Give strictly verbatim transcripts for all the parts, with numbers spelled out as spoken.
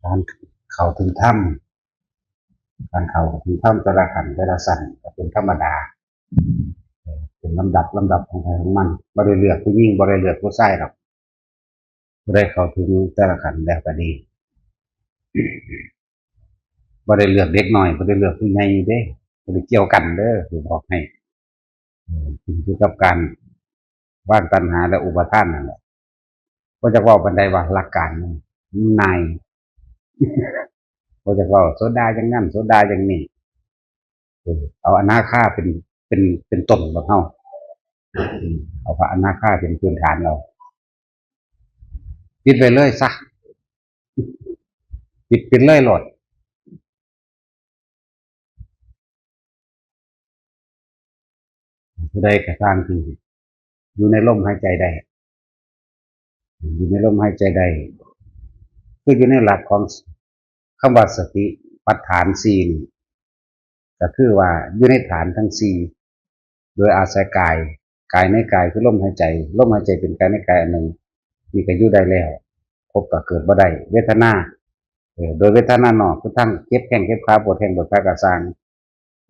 การเข้าถึงธรรม การเข้าถึงธรรมแต่ละขั้นแต่ละชั้นก็เป็นธรรมดา เป็นลำดับลำดับของใครของมัน บ่ได้เลือกผู้หญิง บ่ได้เลือกผู้ชายดอก ผู้ใดเข้าถึงแต่ละขั้นแล้วก็ดี บ่ได้เลือกเด็กน้อย บ่ได้เลือกผู้ใหญ่เด้ บ่ได้เกี่ยวกันเด้อ สิบอกให้ เออ ขึ้นอยู่กับการวางตัณหาและอุปาทานนั่นแหละ บ่จักเว้าปานใดว่าหลักการมัน มันนาย บ่จักเว้าโสดาอย่างนั้น โสดาอย่างนี้ เออ เอาอนาคาเป็น เป็น เป็นต้นของเฮา อืม เอาพระอนาคาเป็นพื้นฐานเอา ปิดไปเลยซะ ปิด ปิดเลยโลด ผู้ใดก็ตามที่อยู่ในลมหายใจได้ อยู่ในลมหายใจได้ คืออยู่ในหลักของคำว่าสติปัฏฐานสี่นี่ ก็คือว่าอยู่ในฐานทั้งสี่ โดยอาศัยกาย กายในกายคือลมหายใจ ลมหายใจเป็นกายในกายอันหนึ่ง นี่ก็อยู่ได้แล้ว ภพก็เกิดบ่ได้ เวทนา เออ โดยเวทนานอก คือทั้งเจ็บแข้งเจ็บขา ปวดแข้งปวดขากะซ่าง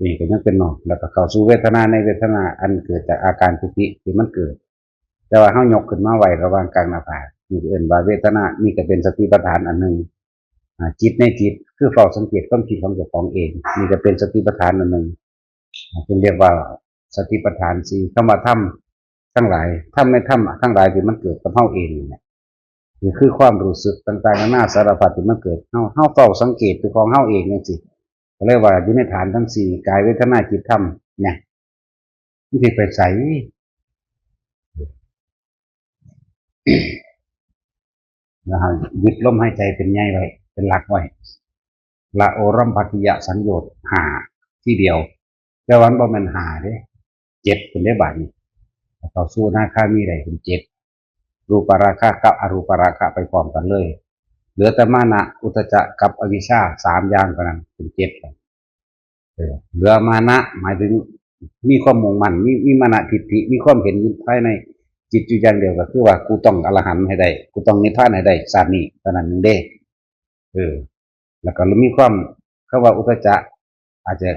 นี่ก็ยังเป็นนอก แล้วก็เข้าสู่เวทนาในเวทนาอันเกิดจากอาการปิติที่มันเกิด แต่ว่าเฮายกขึ้นมาไว้ระหว่างกลางหน้าผาก นี่ก็เอิ้นว่าเวทนา นี่ก็เป็นสติปัฏฐานอันหนึ่ง อ่า จิตในจิต คือเฝ้าสังเกตความคิดของเจ้าของเอง นี่ก็เป็นสติปัฏฐานอันหนึ่ง อ่า จึงเรียกว่าสติปัฏฐานสี่ คำว่าธรรมทั้งหลาย ธรรมในธรรมทั้งหลายที่มันเกิดกับเฮาเองนี่แหละ นี่คือความรู้สึกต่างๆนานาสารพัดที่มันเกิด เฮา เฮาเฝ้าสังเกตตัวของเฮาเองจังซี่ ก็เลยว่าอยู่ในฐานทั้งสี่ กาย เวทนา จิต ธรรม เนี่ย มันสิไปไส นะฮะ ยึดลมหายใจเป็นใหญ่ไว้ เป็นหลักไว้ ละโอรัมภกิยสังโยชน์ห้าทีเดียว แต่ว่ามันบ่แม่นห้าเด้ เจ็ดพุ้นเด้บาดนี้ เข้าสู่อนาคามีได้เป็นเจ็ด รูปราคะกับอรูปราคะไปพร้อมกันเลย เหลือแต่มานะ อุทธัจจะกับอวิชชา สามอย่างเท่านั้นเป็นเจ็ด เออ เหลือมานะ หมายถึงมีความมุ่งมั่น มี มีมานะทิฏฐิ มีความเห็นอยู่ภายในจิตอยู่อย่างเดียว ก็คือว่ากูต้องอรหันต์ให้ได้ กูต้องนิพพานให้ได้ชาตินี้เท่านั้นเด้ เออ แล้วก็มีความ คำว่าอุทธัจจะ อาจจะ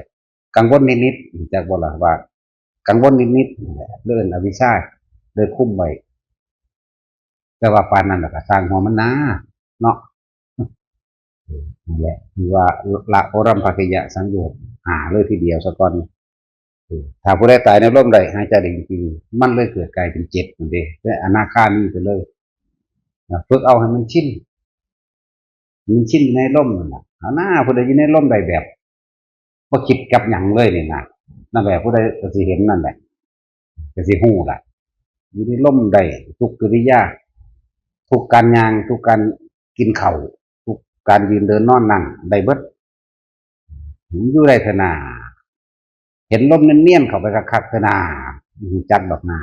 กังวลนิดๆ จักบ่ล่ะว่ากังวลนิดๆ นั่นแหละ เรื่องอวิชชาเลยคุมไว้ แต่ว่าปานนั้นล่ะก็ช่างหัวมันนะ เนาะ เออ นั่นแหละ คือว่าละโอรัมภกิยสังโยชน์ห้าเลยทีเดียวซะก่อน เออ ถ้าผู้ใดตายในลมได้ หายใจได้จริงๆ มันเลยเกิดกลายเป็นเจ็ดนั่นเด้ เป็นอนาคามีไปเลย นะ ฝึกเอาให้มันชิน มันชินในลมนั่นน่ะ เอาหน้า ผู้ใดอยู่ในลมได้แบบบ่คิดกับหยังเลยนี่นะ นั่นแหละ ผู้ใดก็สิเห็นนั่นแหละ ก็สิฮู้ล่ะ อยู่ในลมได้ ทุกกิริยา ทุกการย่าง ทุกการกินข้าว ทุกการยืนเดินนอนนั่ง ได้เบิด อยู่ได้เถอะนา เห็นลมเนียนๆเข้าไปคักๆเถอะนา รู้จักดอกนา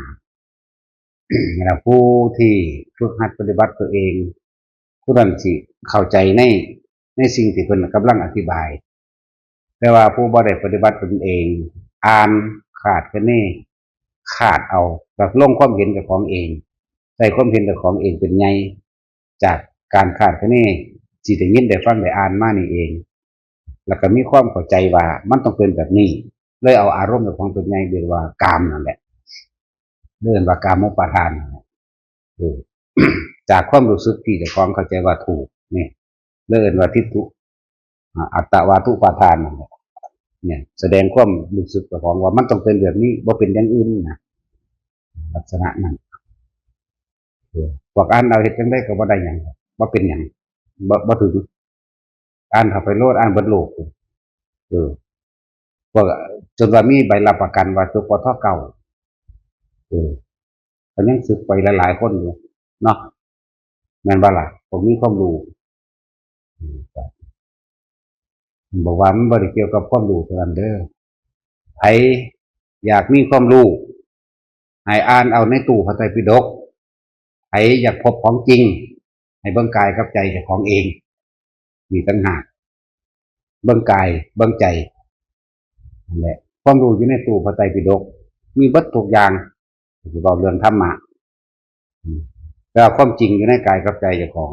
แล้วผู้ที่ฝึกหัดปฏิบัติตัวเอง ผู้นั้นสิเข้าใจใน ในสิ่งที่เพิ่นกำลังอธิบาย แต่ว่าผู้บ่ได้ปฏิบัติตนเอง อ่านคาดคะเน คาดเอา แบบลงความเห็นเจ้าของเอง ใช้ความเห็นเจ้าของเองเป็นใหญ่ จากการคาดคะเนที่ได้ยินได้ฟังได้อ่านมานี่เอง แล้วก็มีความเข้าใจว่ามันต้องเป็นแบบนี้ เลยเอาอารมณ์เจ้าของเป็นใหญ่ เรียกว่ากามนั่นแหละ เรียกว่ากามุปาทานนั่นแหละ เออ จากความรู้สึกที่เจ้าของเข้าใจว่าถูกนี่ เรียกว่าทิฏฐุ อ่า อัตตวาทุปาทานนั่นแหละ เนี่ย แสดงความรู้สึกเจ้าของว่ามันต้องเป็นแบบนี้ บ่เป็นอย่างอื่นนะ ลักษณะนั้น เออ พวกอ่านเอาเฮ็ดจั่งใดก็บ่ได้หยัง บ่เป็นหยัง บ่ บ่ถึง อ่านเข้าไปโลด อ่านเบิดโลก เออ พวก จนว่ามีใบรับประกันว่าจบ ปท เก้า เออ ก็ยังสึกไปหลายๆคนอยู่ เนาะ แม่นบ่ล่ะ พวกมีความรู้ อืม บอกว่ามันบ่ได้เกี่ยวกับความรู้เท่านั้นเด้อ ไผอยากมีความรู้ ให้อ่านเอาในตู้พระไตรปิฎก ไผอยากพบของจริง ให้เบิ่งกายกับใจเจ้าของเอง นี่ต่างหาก เบิ่งกาย เบิ่งใจ นั่นแหละ ความรู้อยู่ในตู้พระไตรปิฎก มีเบิดทุกอย่าง สิเว้าเรื่องธรรมะ อืม แต่ว่าความจริงอยู่ในกายกับใจเจ้าของ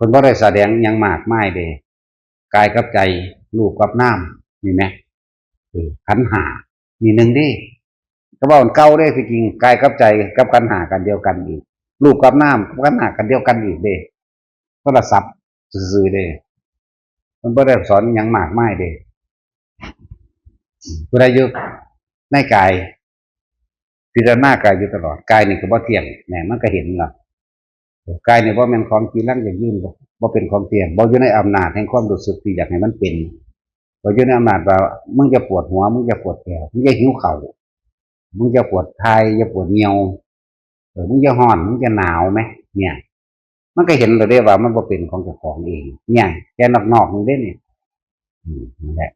พิ่นบ่ได้แสดงหยังมากมายเด้ กายกับใจ รูปกับนาม นี่แหม เออ ขันธ์ห้า นี่หนึ่งเด้ ก็เว้าอันเก่าเด้ ที่จริง กายกับใจกับขันธ์ห้า กันเดียวกันอีก รูปกับนามกับขันธ์ห้า กันเดียวกันอีกเด้ โทรศัพท์ซื่อๆเด้ มันบ่ได้สอนหยังมากมายเด้ ผู้ใดอยู่ในกาย พิจารณากายอยู่ตลอด กายนี่ก็บ่เที่ยง แหม มันก็เห็นล่ะ กายนี่บ่แม่นของจีรังยั่งยืน บ่ บ่เป็นของเที่ยง บ่อยู่ในอำนาจแห่งความรู้สึกที่อยากให้มันเป็น บ่อยู่ในอำนาจว่า มึงจะปวดหัว มึงจะปวดแขว มึงจะหิวข้าว มึงจะปวดถ่าย อย่าปวดเยี่ยว เออ มึงจะร้อน มึงจะหนาวไหม เนี่ย มันก็เห็นแล้วเด้ว่ามันบ่เป็นของเจ้าของเอง เนี่ย แค่นอกๆนี่เด้นี่ อืม นั่นแหละ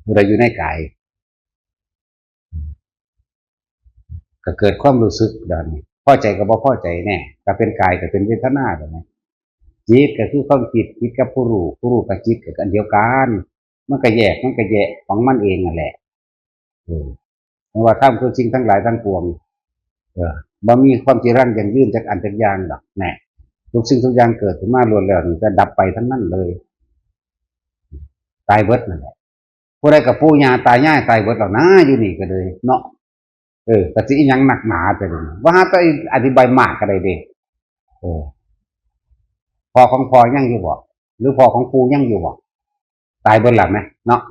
ผู้ใดอยู่ในกาย ก็เกิดความรู้สึกแบบนี้ พอใจก็บ่พอใจแน่ ก็เป็นกายก็เป็นเวทนาแบบนี้ จิตก็คือความคิด คิดกับผู้รู้ ผู้รู้กับจิตก็อันเดียวกัน มันก็แยก มันก็แยะของมันเองนั่นแหละ เออ เพราะว่าธรรมคือสิ่งทั้งหลายทั้งปวง เออ บ่มีความจีรังยั่งยืนจักอันจักอย่างดอก แน่ ทุกสิ่งทุกอย่างเกิดขึ้นมาล้วนแล้วนี่ก็ดับไปทั้งนั้นเลย ตายเบิดนั่นแหละ ผู้ใดกับปู่ย่าตายายตายเบิดแล้วนะ อยู่นี่ก็เลยเนาะ เออ ก็สิอิหยังนักหนาแต่เดี๋ยวนี้ ว่าหาแต่อธิบายมากก็ได้เด้ เออ พ่อของพ่อยังอยู่บ่ หรือพ่อของปู่ยังอยู่บ่ ตายเบิดแล้วไหมเนาะ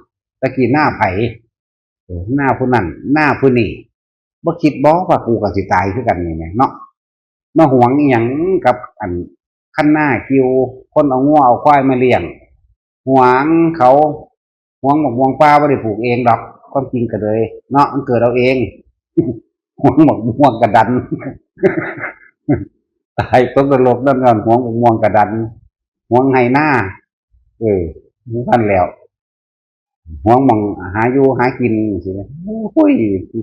ตะกี้หน้าไผ เออ หน้าผู้นั้น หน้าผู้นี้ บ่คิดบ่ว่ากูก็สิตายคือกันนี่แหมเนาะ มาหวงอิหยังกับอันคันนาคิว คนเอางัวเอาควายมาเลี้ยง หวงเขา หวงบักม่วงป่าบ่ได้ปลูกเองดอก ความจริงก็เลยเนาะ มันเกิดเอาเอง หวงบักม่วงกระดัน ตายตกนรกนั่นก่อน หวงบักม่วงกระดัน หวงไฮ่นา เออ นั่นแหล้ว หวงหม่องหาอยู่หากินจังซี้นะ โอ้ย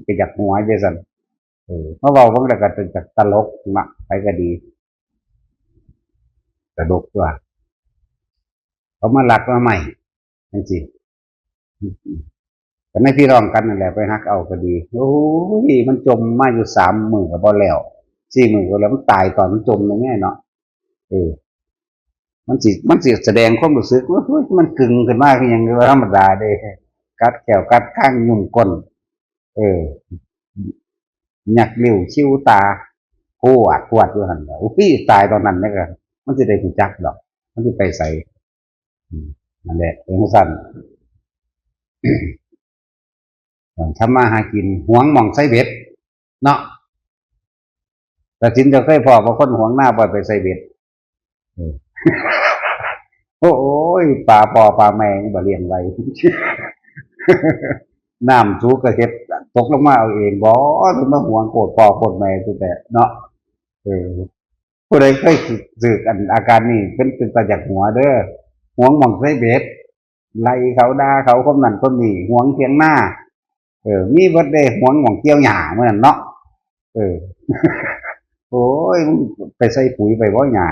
ก็อยากหัวจังซั่น เออ มาเว้าเบิ่งแล้วก็เป็นตลกเนาะ ไผก็ดี ตลกตัว เขามาลักมาใหม่จังซี้ ก็ในพี่น้องกันนั่นแหละ ไปฮักเอาก็ดี โอ้ย มันจมมาอยู่สามมื้อก็บ่แล้ว สี่มื้อก็แล้ว มันตายตอนมันจมนั่นแหละเนาะ เออ มันสิ มันสิแสดงความรู้สึกว่า เฮ้ย มันกึ่งขึ้นมาคือหยัง ว่าธรรมดาเด้ กัดแข้วกัดคางยุ่มก้น เออ ยักริ้วคิ้วตา ปวด ปวดอยู่หั่นล่ะ อุ้ย ตายตอนนั้นนี่ก็ มันสิได้รู้จักดอก มันสิไปไส อืม นั่นแหละ เป็นจั่งซั้น ทำมาหากิน หวงหม่องใส่เบ็ด เนาะ ตาสินเจ้าเคยพ้อบ่ คนหวงนาบ่ไปใส่เบ็ด เออ โอ้ย ปลาพ่อปลาแม่ยังบ่เลี้ยงไว้ น้ำสูก็เฮ็ดตกลงมาเอาเองบ่ ถึงมาหวงโคตรพ่อโคตรแม่ซื่อแต่เนาะ เออ ผู้ใดเคยถืกอันอาการนี้ เป็น เป็นตาอยากหัวเด้อ หวงหม่องใส่เบ็ด ไล่เขาด่าเขาคนนั้นคนนี้ หวงเถียงนา เออ มีเบิดเด้ หวงหม่องเกี่ยวหญ้ามื้อนั้นเนาะ เออ โอ้ย มึงไปใส่ปุ๋ยไปบ่หญ้า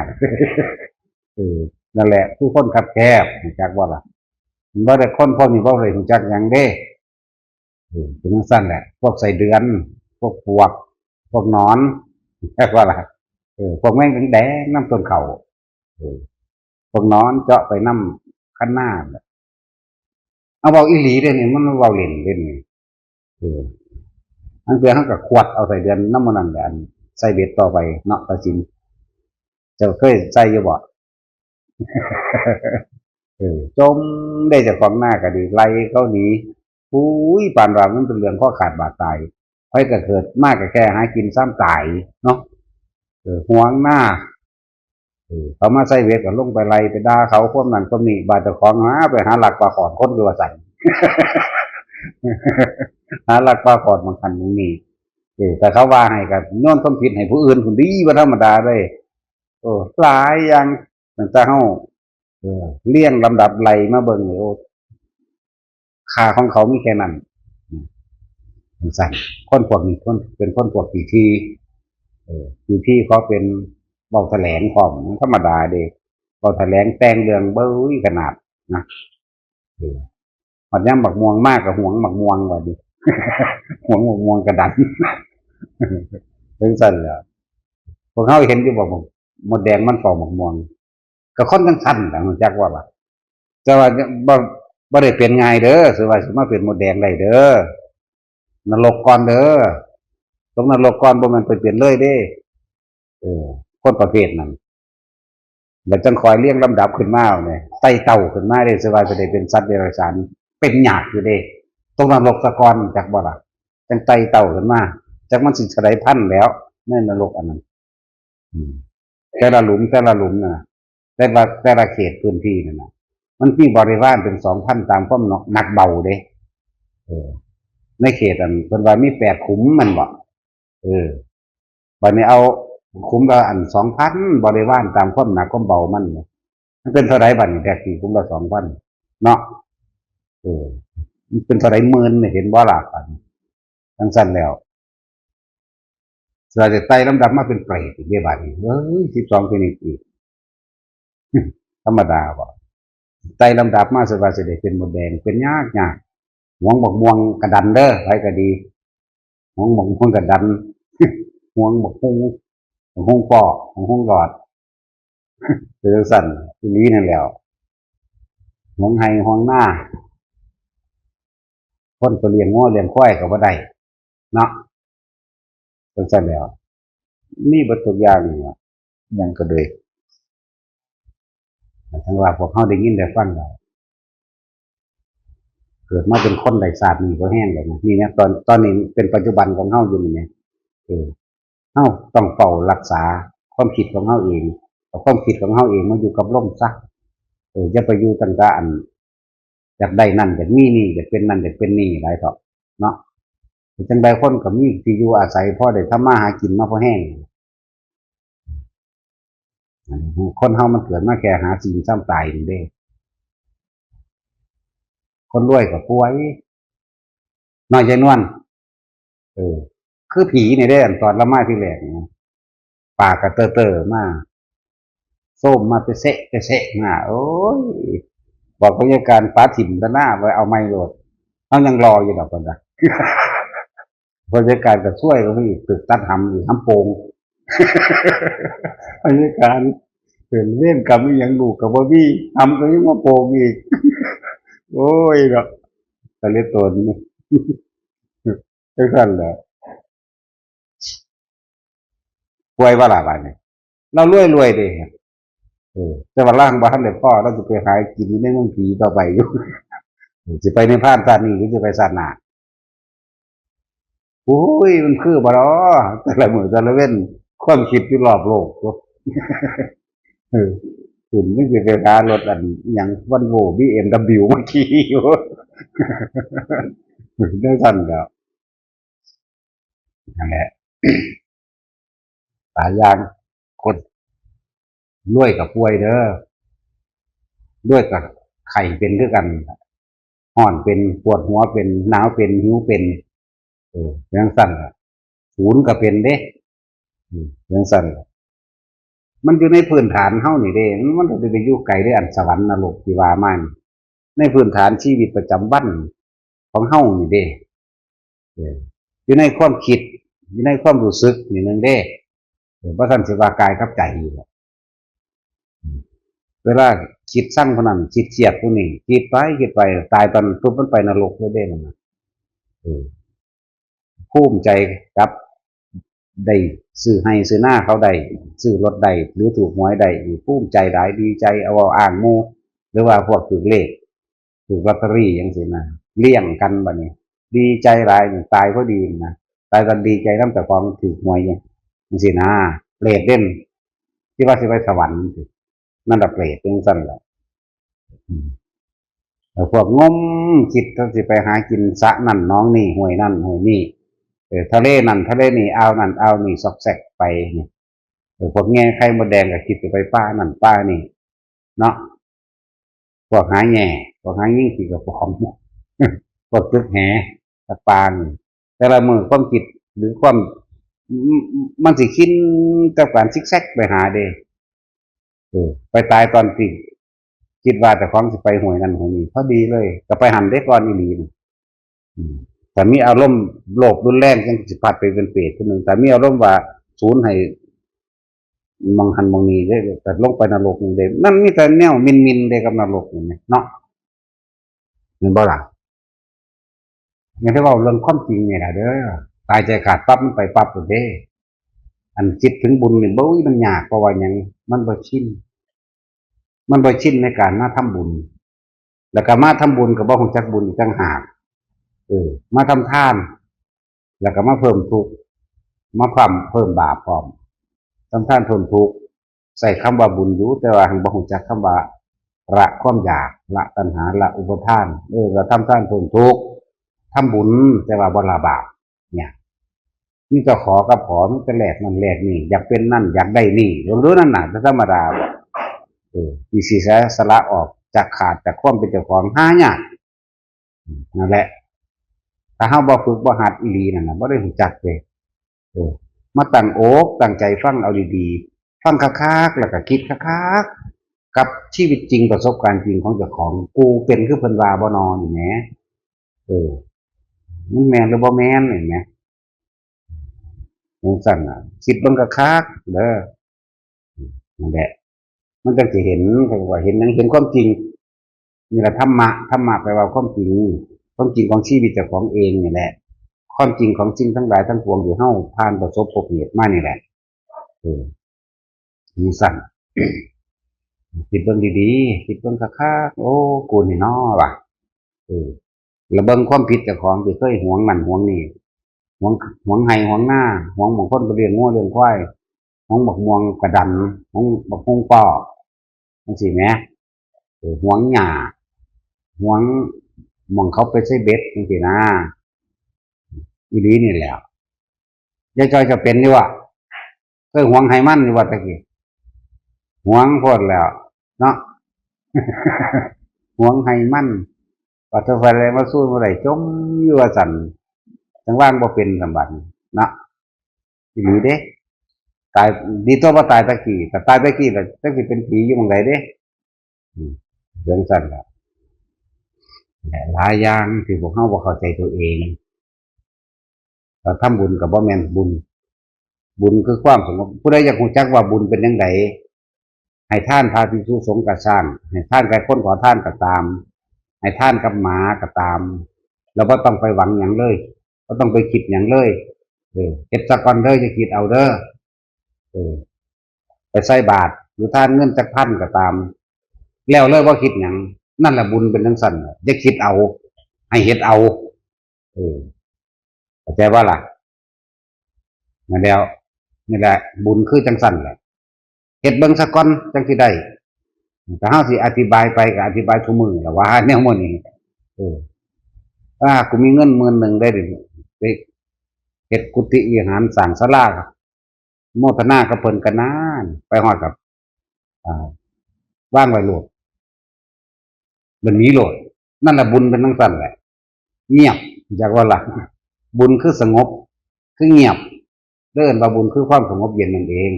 เออ นั่นแหละ คือคนคับแคบ รู้จักบ่ล่ะ บ่ได้ คนพวกนี้บ่ได้รู้จักหยังเด้ เออ เป็นจั่งซั้นแหละ พวกไส้เดือน พวกปลวก พวกหนอน รู้จักบ่ล่ะ เออ พวกแมงแดงๆ นำต้นข้าว เออ พวกหนอนเจาะไปนำคันนาแหละ เอาเว้าอีหลีเด้นี่ มันเว้าเล่นเด้นี่ เออ อันเทื่อเฮาก็ขวดเอาไส้เดือนนำมื้อนั้นแหละ อันใส่เบ็ดต่อไปเนาะ ตาสิน เจ้าเคยใส่อยู่บ่ เออ จมได้เจ้าของนาก็ดี ไล่เขาหนี อุ้ย ปานว่ามันเป็นเรื่องคอขาดบาดตาย ไผก็เกิดมาก็แค่หากินซ้ำตายเนาะ เออ หวงนา เออ เขามาใส่เบ็ดก็ลงไปไล่ไปด่าเขา ความนั้นความนี้ บาดเจ้าของหาไปหาลักปลาขอดคนอยู่ว่าซั่น หาลักปลาขอดบางคันบางนี้ เออ แต่เขาว่าให้ก็โยนความผิดให้ผู้อื่นพุ้นติ บ่ธรรมดาเด้ เออ หลายอย่าง ตั้งแต่เฮา เออ เรียงลำดับไล่มาเบิ่งนี่ โอ้ ค่าของเขามีแค่นั้น อืม จั่งซั้น คนพวกนี้ คน เป็นคนพวกขี้ถี่ เออ ขี้ถี่ ขอเป็นเว้าแถลงพร้อม มันธรรมดาเด้ เว้าแถลงแต่งเรื่องเบ้ยขนาดนะ เออ ฮอดยามบักม่วงมาก็หวงบักม่วงว่าติ หวงบักม่วงกระดัน จั่งซั้นแหละ พวกเฮาเห็นอยู่บ่ มดแดงมันเฝ้าบักม่วง ก็คนจังซั่นน่ะ รู้จักบ่ล่ะ? แต่ว่าบ่ บ่ได้เป็นง่ายเด้อ สิว่าสิมาเป็นมดแดงได้เด้อ นรกก่อนเด้อ ตกนรกก่อน บ่แม่นไปเป็นเลยเด้ เออ คนประเภทนั้น แล้วจังค่อยเรียงลำดับขึ้นมาเนี่ย ไต่เต้าขึ้นมาเด้ สิว่าสิได้เป็นสัตว์เดรัจฉาน เป็นยากอยู่เด้ ตกนรกซะก่อน จักบ่ล่ะ? จังไต่เต้าขึ้นมา จักมันสิเท่าใดพันแล้ว ในนรกอันนั้น อืม แต่ละหลุม แต่ละหลุมน่ะ แต่ละ แต่ละเขตพื้นที่นั่นน่ะ มันมีบริวารเป็นสองพันตามความหนักเบาเด้ เออ ในเขตอันเพิ่นว่ามีแปดขุมแม่นบ่? เออ บัดนี้เอาขุมละอันสองพัน บริวารตามความหนักความเบามันเนี่ย มันเป็นเท่าใดบัดนี้ แปดขุมละสองพัน เนาะ เออ มันเป็นเท่าใดหมื่นเนี่ย เห็นบ่ล่ะบัดนี้? จังซั่นแล้ว สิได้ไต่ลำดับมาเป็นเปรตอีกเด้บัดนี้ เอ้ย สิบสองชนิดอีก ธรรมดาบ่? ไต่ลำดับมา สิว่าสิได้เป็นมดแดง เป็นยากยาก หวงบักม่วงกะดันเด้อ ไผก็ดี หวงบักม่วงกะดัน หวงบักฮุ่ง บักฮุ่งปอก บักฮุ่งหลอด เป็นจังซั่นอีหลีนั่นแหล้ว หวงไฮ่หวงนา คนก็เลี้ยงงัวเลี้ยงควายก็บ่ได้ เนาะ จังซั่นแหล้ว มีเบิดทุกอย่างนี่ล่ะ หยังก็เลย ทั้งว่าพวกเฮาได้ยินได้ฟังแล้ว เกิดมาเป็นคนได้ชาตินี้ก็แฮงแล้วนะ นี่นะ ตอน ตอนนี้เป็นปัจจุบันของเฮาอยู่นี่นะ เออ เฮาต้องเฝ้ารักษาความคิดของเฮาเอง เอาความคิดของเฮาเองมาอยู่กับลมซะ เออ อย่าไปอยู่ตั้งแต่อัน อยากได้นั่น อยากมีนี่ อยากเป็นนั่น อยากเป็นนี่หลายเถาะ เนาะ จังใดคนก็มีที่อยู่อาศัย พอได้ทำมาหากินมาพอแฮง คนเฮามันเกิดมาแค่หากินซ้ำตายนี่เด้ คนรวยก็ป่วย น้อยยายนวล เออ คือผีนี่เด้ อันตอนละมาทีแรกนี่ ปากกะเตอๆมา โซมมาเปะเซะเปะเซะมา โอ้ย บอกพยาการปาถิ่มตะหน้าไว้เอาไม้โลด เฮายังรออยู่ดอก เพิ่นว่า พยาการก็ช่วยลงไปอีก ตึกตัดหำอีก หำโป่ง พยาการเป็นเวรกรรมอีหยังลูกก็บ่มี หำก็ยังมาโป่งอีก โอ้ยเนาะ ตะเล็ดตนนี่ จังซั่นแหละ ป่วยบ่ล่ะบาดนี้ ลาวรวยๆเด้ เออ แต่ว่าลาวบ่ทันได้พอ ลาวสิไปหากินอยู่ในเมืองผีต่อไปอยู่ สิไปนิพพานชาตินี้หรือสิไปชาติหน้า โอ้ย มันคือบ่ดอ แต่ละมื้อแต่ละเว็น ความคิดอยู่รอบโลก เออ คุณนี่สิไปหารถอันหยัง Volvo BMW มาขี่อยู่ จังซั่นแหล้ว นั่นแหละ หลายอย่าง คนรวยก็ป่วยเด้อ รวยก็ไข้เป็นคือกัน ร้อนเป็น ปวดหัวเป็น หนาวเป็น หิวเป็น เออ จังซั่นล่ะ ศูนย์ก็เป็นเด้ อืม จังซั่นล่ะ มันอยู่ในพื้นฐานเฮานี่เด้ มัน มันบ่ได้ไปอยู่ไกลเด้ อันสวรรค์นรกที่ว่ามานี่ ในพื้นฐานชีวิตประจำวันของเฮานี่เด้ เออ อยู่ในความคิด อยู่ในความรู้สึกนี่นึงเด้ เออ บ่ทันสิว่ากายกับใจอยู่ดอก เวลาคิดซังผู้นั้น คิดเครียดผู้นี้ คิดไป คิดไป ตายตอนนั้นปุ๊บมันไปนรกเลยเด้นั่นน่ะ เออ ภูมิใจกับได้ซื้อไฮ่ซื้อนาเขาได้ ซื้อรถได้ หรือถูกหวยได้นี่ ภูมิใจหลาย ดีใจ เอาเว้าอ้างหมู่ หรือว่าพวกถูกเลข ถูกลอตเตอรี่จังซี้นะ เลี้ยงกันบัดนี้ ดีใจหลายนี่ ตายพอดีนะ ตายตอนดีใจนำเจ้าของถูกหวยจังซี้นะ เปรตเด้น ที่ว่าสิไปสวรรค์จังซี้ นั่นล่ะเปรตจังซั่นล่ะ อืม แล้วพวกงมคิดว่าสิไปหากินสระนั่นหนองนี่ ห้วยนั่นห้วยนี่ เออ ทะเลนั่นทะเลนี่ อ่าวนั่นอ่าวนี่ ซอกแซกไปนี่ เออ พวกแง่ไข่มดแดงก็คิดสิไปป่านั่นป่านี่ เนาะ พวกหาแง่ พวกหางิงขี้กระป๋อง พวกตึกแห ตะปาง แต่ละมื้อความคิดหรือความ มันสิคิดกับการซิกแซกไปหาเด้ เออ ไปตายตอนที่คิดว่าเจ้าของสิไปห้วยนั่นห้วยนี่ พอดีเลย ก็ไปหั่นเด้ก่อนอีหลีน่ะ อืม แต่มีอารมณ์โลภรุนแรงจังสิพัดไปเป็นเปรตผู้หนึ่ง แต่มีอารมณ์ว่าศูนย์ให้ หม่องหั้นหม่องนี้เด้ แต่ลงไปนรกนี่เด้ มันมีแต่แนวมินๆเด้กับนรกนี่แหมเนาะ แม่นบ่ล่ะ? อย่างที่เว้าเรื่องความจริงนี่ล่ะเด้อ ตายใจขาดปั๊บมันไปปั๊บโลดเด้ อันคิดถึงบุญนี่ โอ๊ย มันยาก เพราะว่าหยัง มันบ่ชิน มันบ่ชินในการมาทำบุญ แล้วก็มาทำบุญก็บ่รู้จักบุญอีกต่างหาก เออ มาทำทาน แล้วก็มาเพิ่มทุกข์ มาเพิ่ม เพิ่มบาปพร้อม ทำทานเพิ่มทุกข์ ใช้คำว่าบุญอยู่ แต่ว่าหั้นบ่รู้จักคำว่าละความอยาก ละตัณหา ละอุปาทาน เออ ก็ทำทานเพิ่มทุกข์ ทำบุญ แต่ว่าบ่ละบาป เนี่ย มีแต่ขอกับขอ มีแต่แลกนั่นแลกนี่ อยากเป็นนั่น อยากได้นี่ เรื่องนั้นน่ะ ธรรมดาบ่ เออ ที่สิเสียสละออกจากขาดจากความเป็นเจ้าของ หายาก นั่นแหละ ถ้าเฮาบ่ฝึกบ่หัดอีหลีนั่นน่ะ บ่ได้รู้จักเลย เออ มาตั้งอกตั้งใจฟังเอาดีๆ ฟังคักๆ แล้วก็คิดคักๆ กับชีวิตจริงประสบการณ์จริงของเจ้าของ กูเป็นคือเพิ่นว่าบ่นอนี่แหม เออ มันแม่นหรือบ่แม่นนี่แหม จั่งซั้นน่ะ คิดเบิ่งคักๆ เด้อ นั่นแหละ มันจั่งสิเห็น เขาว่าเห็นหยัง เห็นความจริง นี่แหละธรรมะ ธรรมะแปลว่าความจริง ความจริงของชีวิตเจ้าของเองนี่แหละ ความจริงของสิ่งทั้งหลายทั้งปวงที่เฮาผ่านประสบพบเห็นมานี่แหละ เออ จั่งซั้น คิดเบิ่งดีๆ คิดเบิ่งคักๆ โอ้ กูนี่น้อว่ะ เออ แล้วเบิ่งความผิดเจ้าของที่เคยหวงนั่นหวงนี่ หวง หวงไฮ่หวงนา หวงหม่องคนไปเลี้ยงงัวเลี้ยงควาย หวงบักม่วงกระดัน หวงบักฮุ่งป้อ จั่งซี้แหม เออ หวงหญ้า หวงหม่องเขาไปใส่เบ็ดจั่งซี้นะ อีหลีนี่แหละ ยายจอยจะเป็นอยู่วะ เคยหวงไฮ่มันอยู่วะตะกี้ หวงโพดแล้ว เนาะ หวงไฮ่มัน ว่าแต่ไฟแรงมาสู้เมื่อไหร่ จมอยู่ว่าซั่น จั่งว่างบ่เป็นสำบัดเนาะ อีหลีเด้ ตาย ดีตัวบ่ตายตะกี้ ถ้าตายตะกี้ล่ะ จักสิเป็นผีอยู่หม่องใดเด้ อืม จั่งซั่นล่ะ หลายอย่างที่พวกเฮาบ่เข้าใจตัวเอง ถ้าทำบุญก็บ่แม่นบุญ บุญคือความสงบ ผู้ใดอยากรู้จักว่าบุญเป็นจั่งใด ให้ทานพระภิกษุสงฆ์ก็ซ่าง ให้ทานกับคนขอทานก็ตาม ให้ทานกับหมาก็ตาม แล้วบ่ต้องไปหวังหยังเลย บ่ต้องไปคิดหยังเลย เออ เฮ็ดซะก่อนเด้อ อย่าคิดเอาเด้อ เออ ไปใส่บาตรหรือทานเงินจักพันก็ตาม แล้วเลยบ่คิดหยัง นั่นแหละบุญเป็นจั่งซั้นน่ะ อย่าคิดเอา ให้เฮ็ดเอา เออ เข้าใจบ่ล่ะ? นั่นแหล้ว นี่แหละ บุญคือจั่งซั้นแหละ เฮ็ดเบิ่งซะก่อนจั่งสิได้ ถ้าเฮาสิอธิบายไปก็อธิบายซุมื้อล่ะว่าแนวมื้อนี้ เออ อ่า กูมีเงินหมื่นหนึ่งได้ดิ ไปเฮ็ดกุฏิวิหารสร้างศาลา โมทนากับเพิ่นก็นาน ไปฮอดกับ อ่า วางไว้โลด มันหนีโลด นั่นแหละบุญเป็นจั่งซั้นแหละ เงียบ อยากว่าล่ะ บุญคือสงบ คือเงียบ เอิ้นว่าบุญคือความสงบเย็นนั่นเอง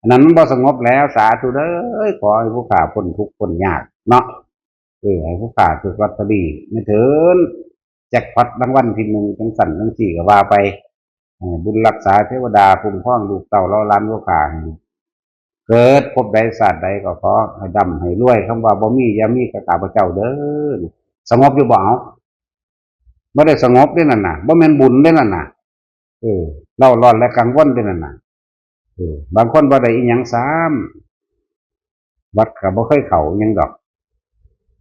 อันนั้นมันบ่สงบแล้ว สาธุเด้อ ขอให้ผู้ข้าพ้นทุกข์พ้นยากเนาะ เออ ให้ผู้ข้าถูกลอตเตอรี่ แม่นเถิน แจ็คพอตรางวัลที่หนึ่ง จั่งซั้นจั่งซี้ก็ว่าไป เออ บุญรักษาเทวดาคุ้มครองลูกเต้าเหล่าหลานผู้ข้า เกิดภพใดชาติใดก็ขอให้ร่ำให้รวย คำว่าบ่มีอย่ามีกับข้าพเจ้าเด้อ สงบอยู่บ่ เอา บ่ได้สงบเด้นั่นน่ะ บ่แม่นบุญเด้นั่นน่ะ เออ เร่าร้อนและกังวลเด้นั่นน่ะ เออ บางคนบ่ได้อิหยังซ้ำ วัดก็บ่เคยเข้าอิหยังดอก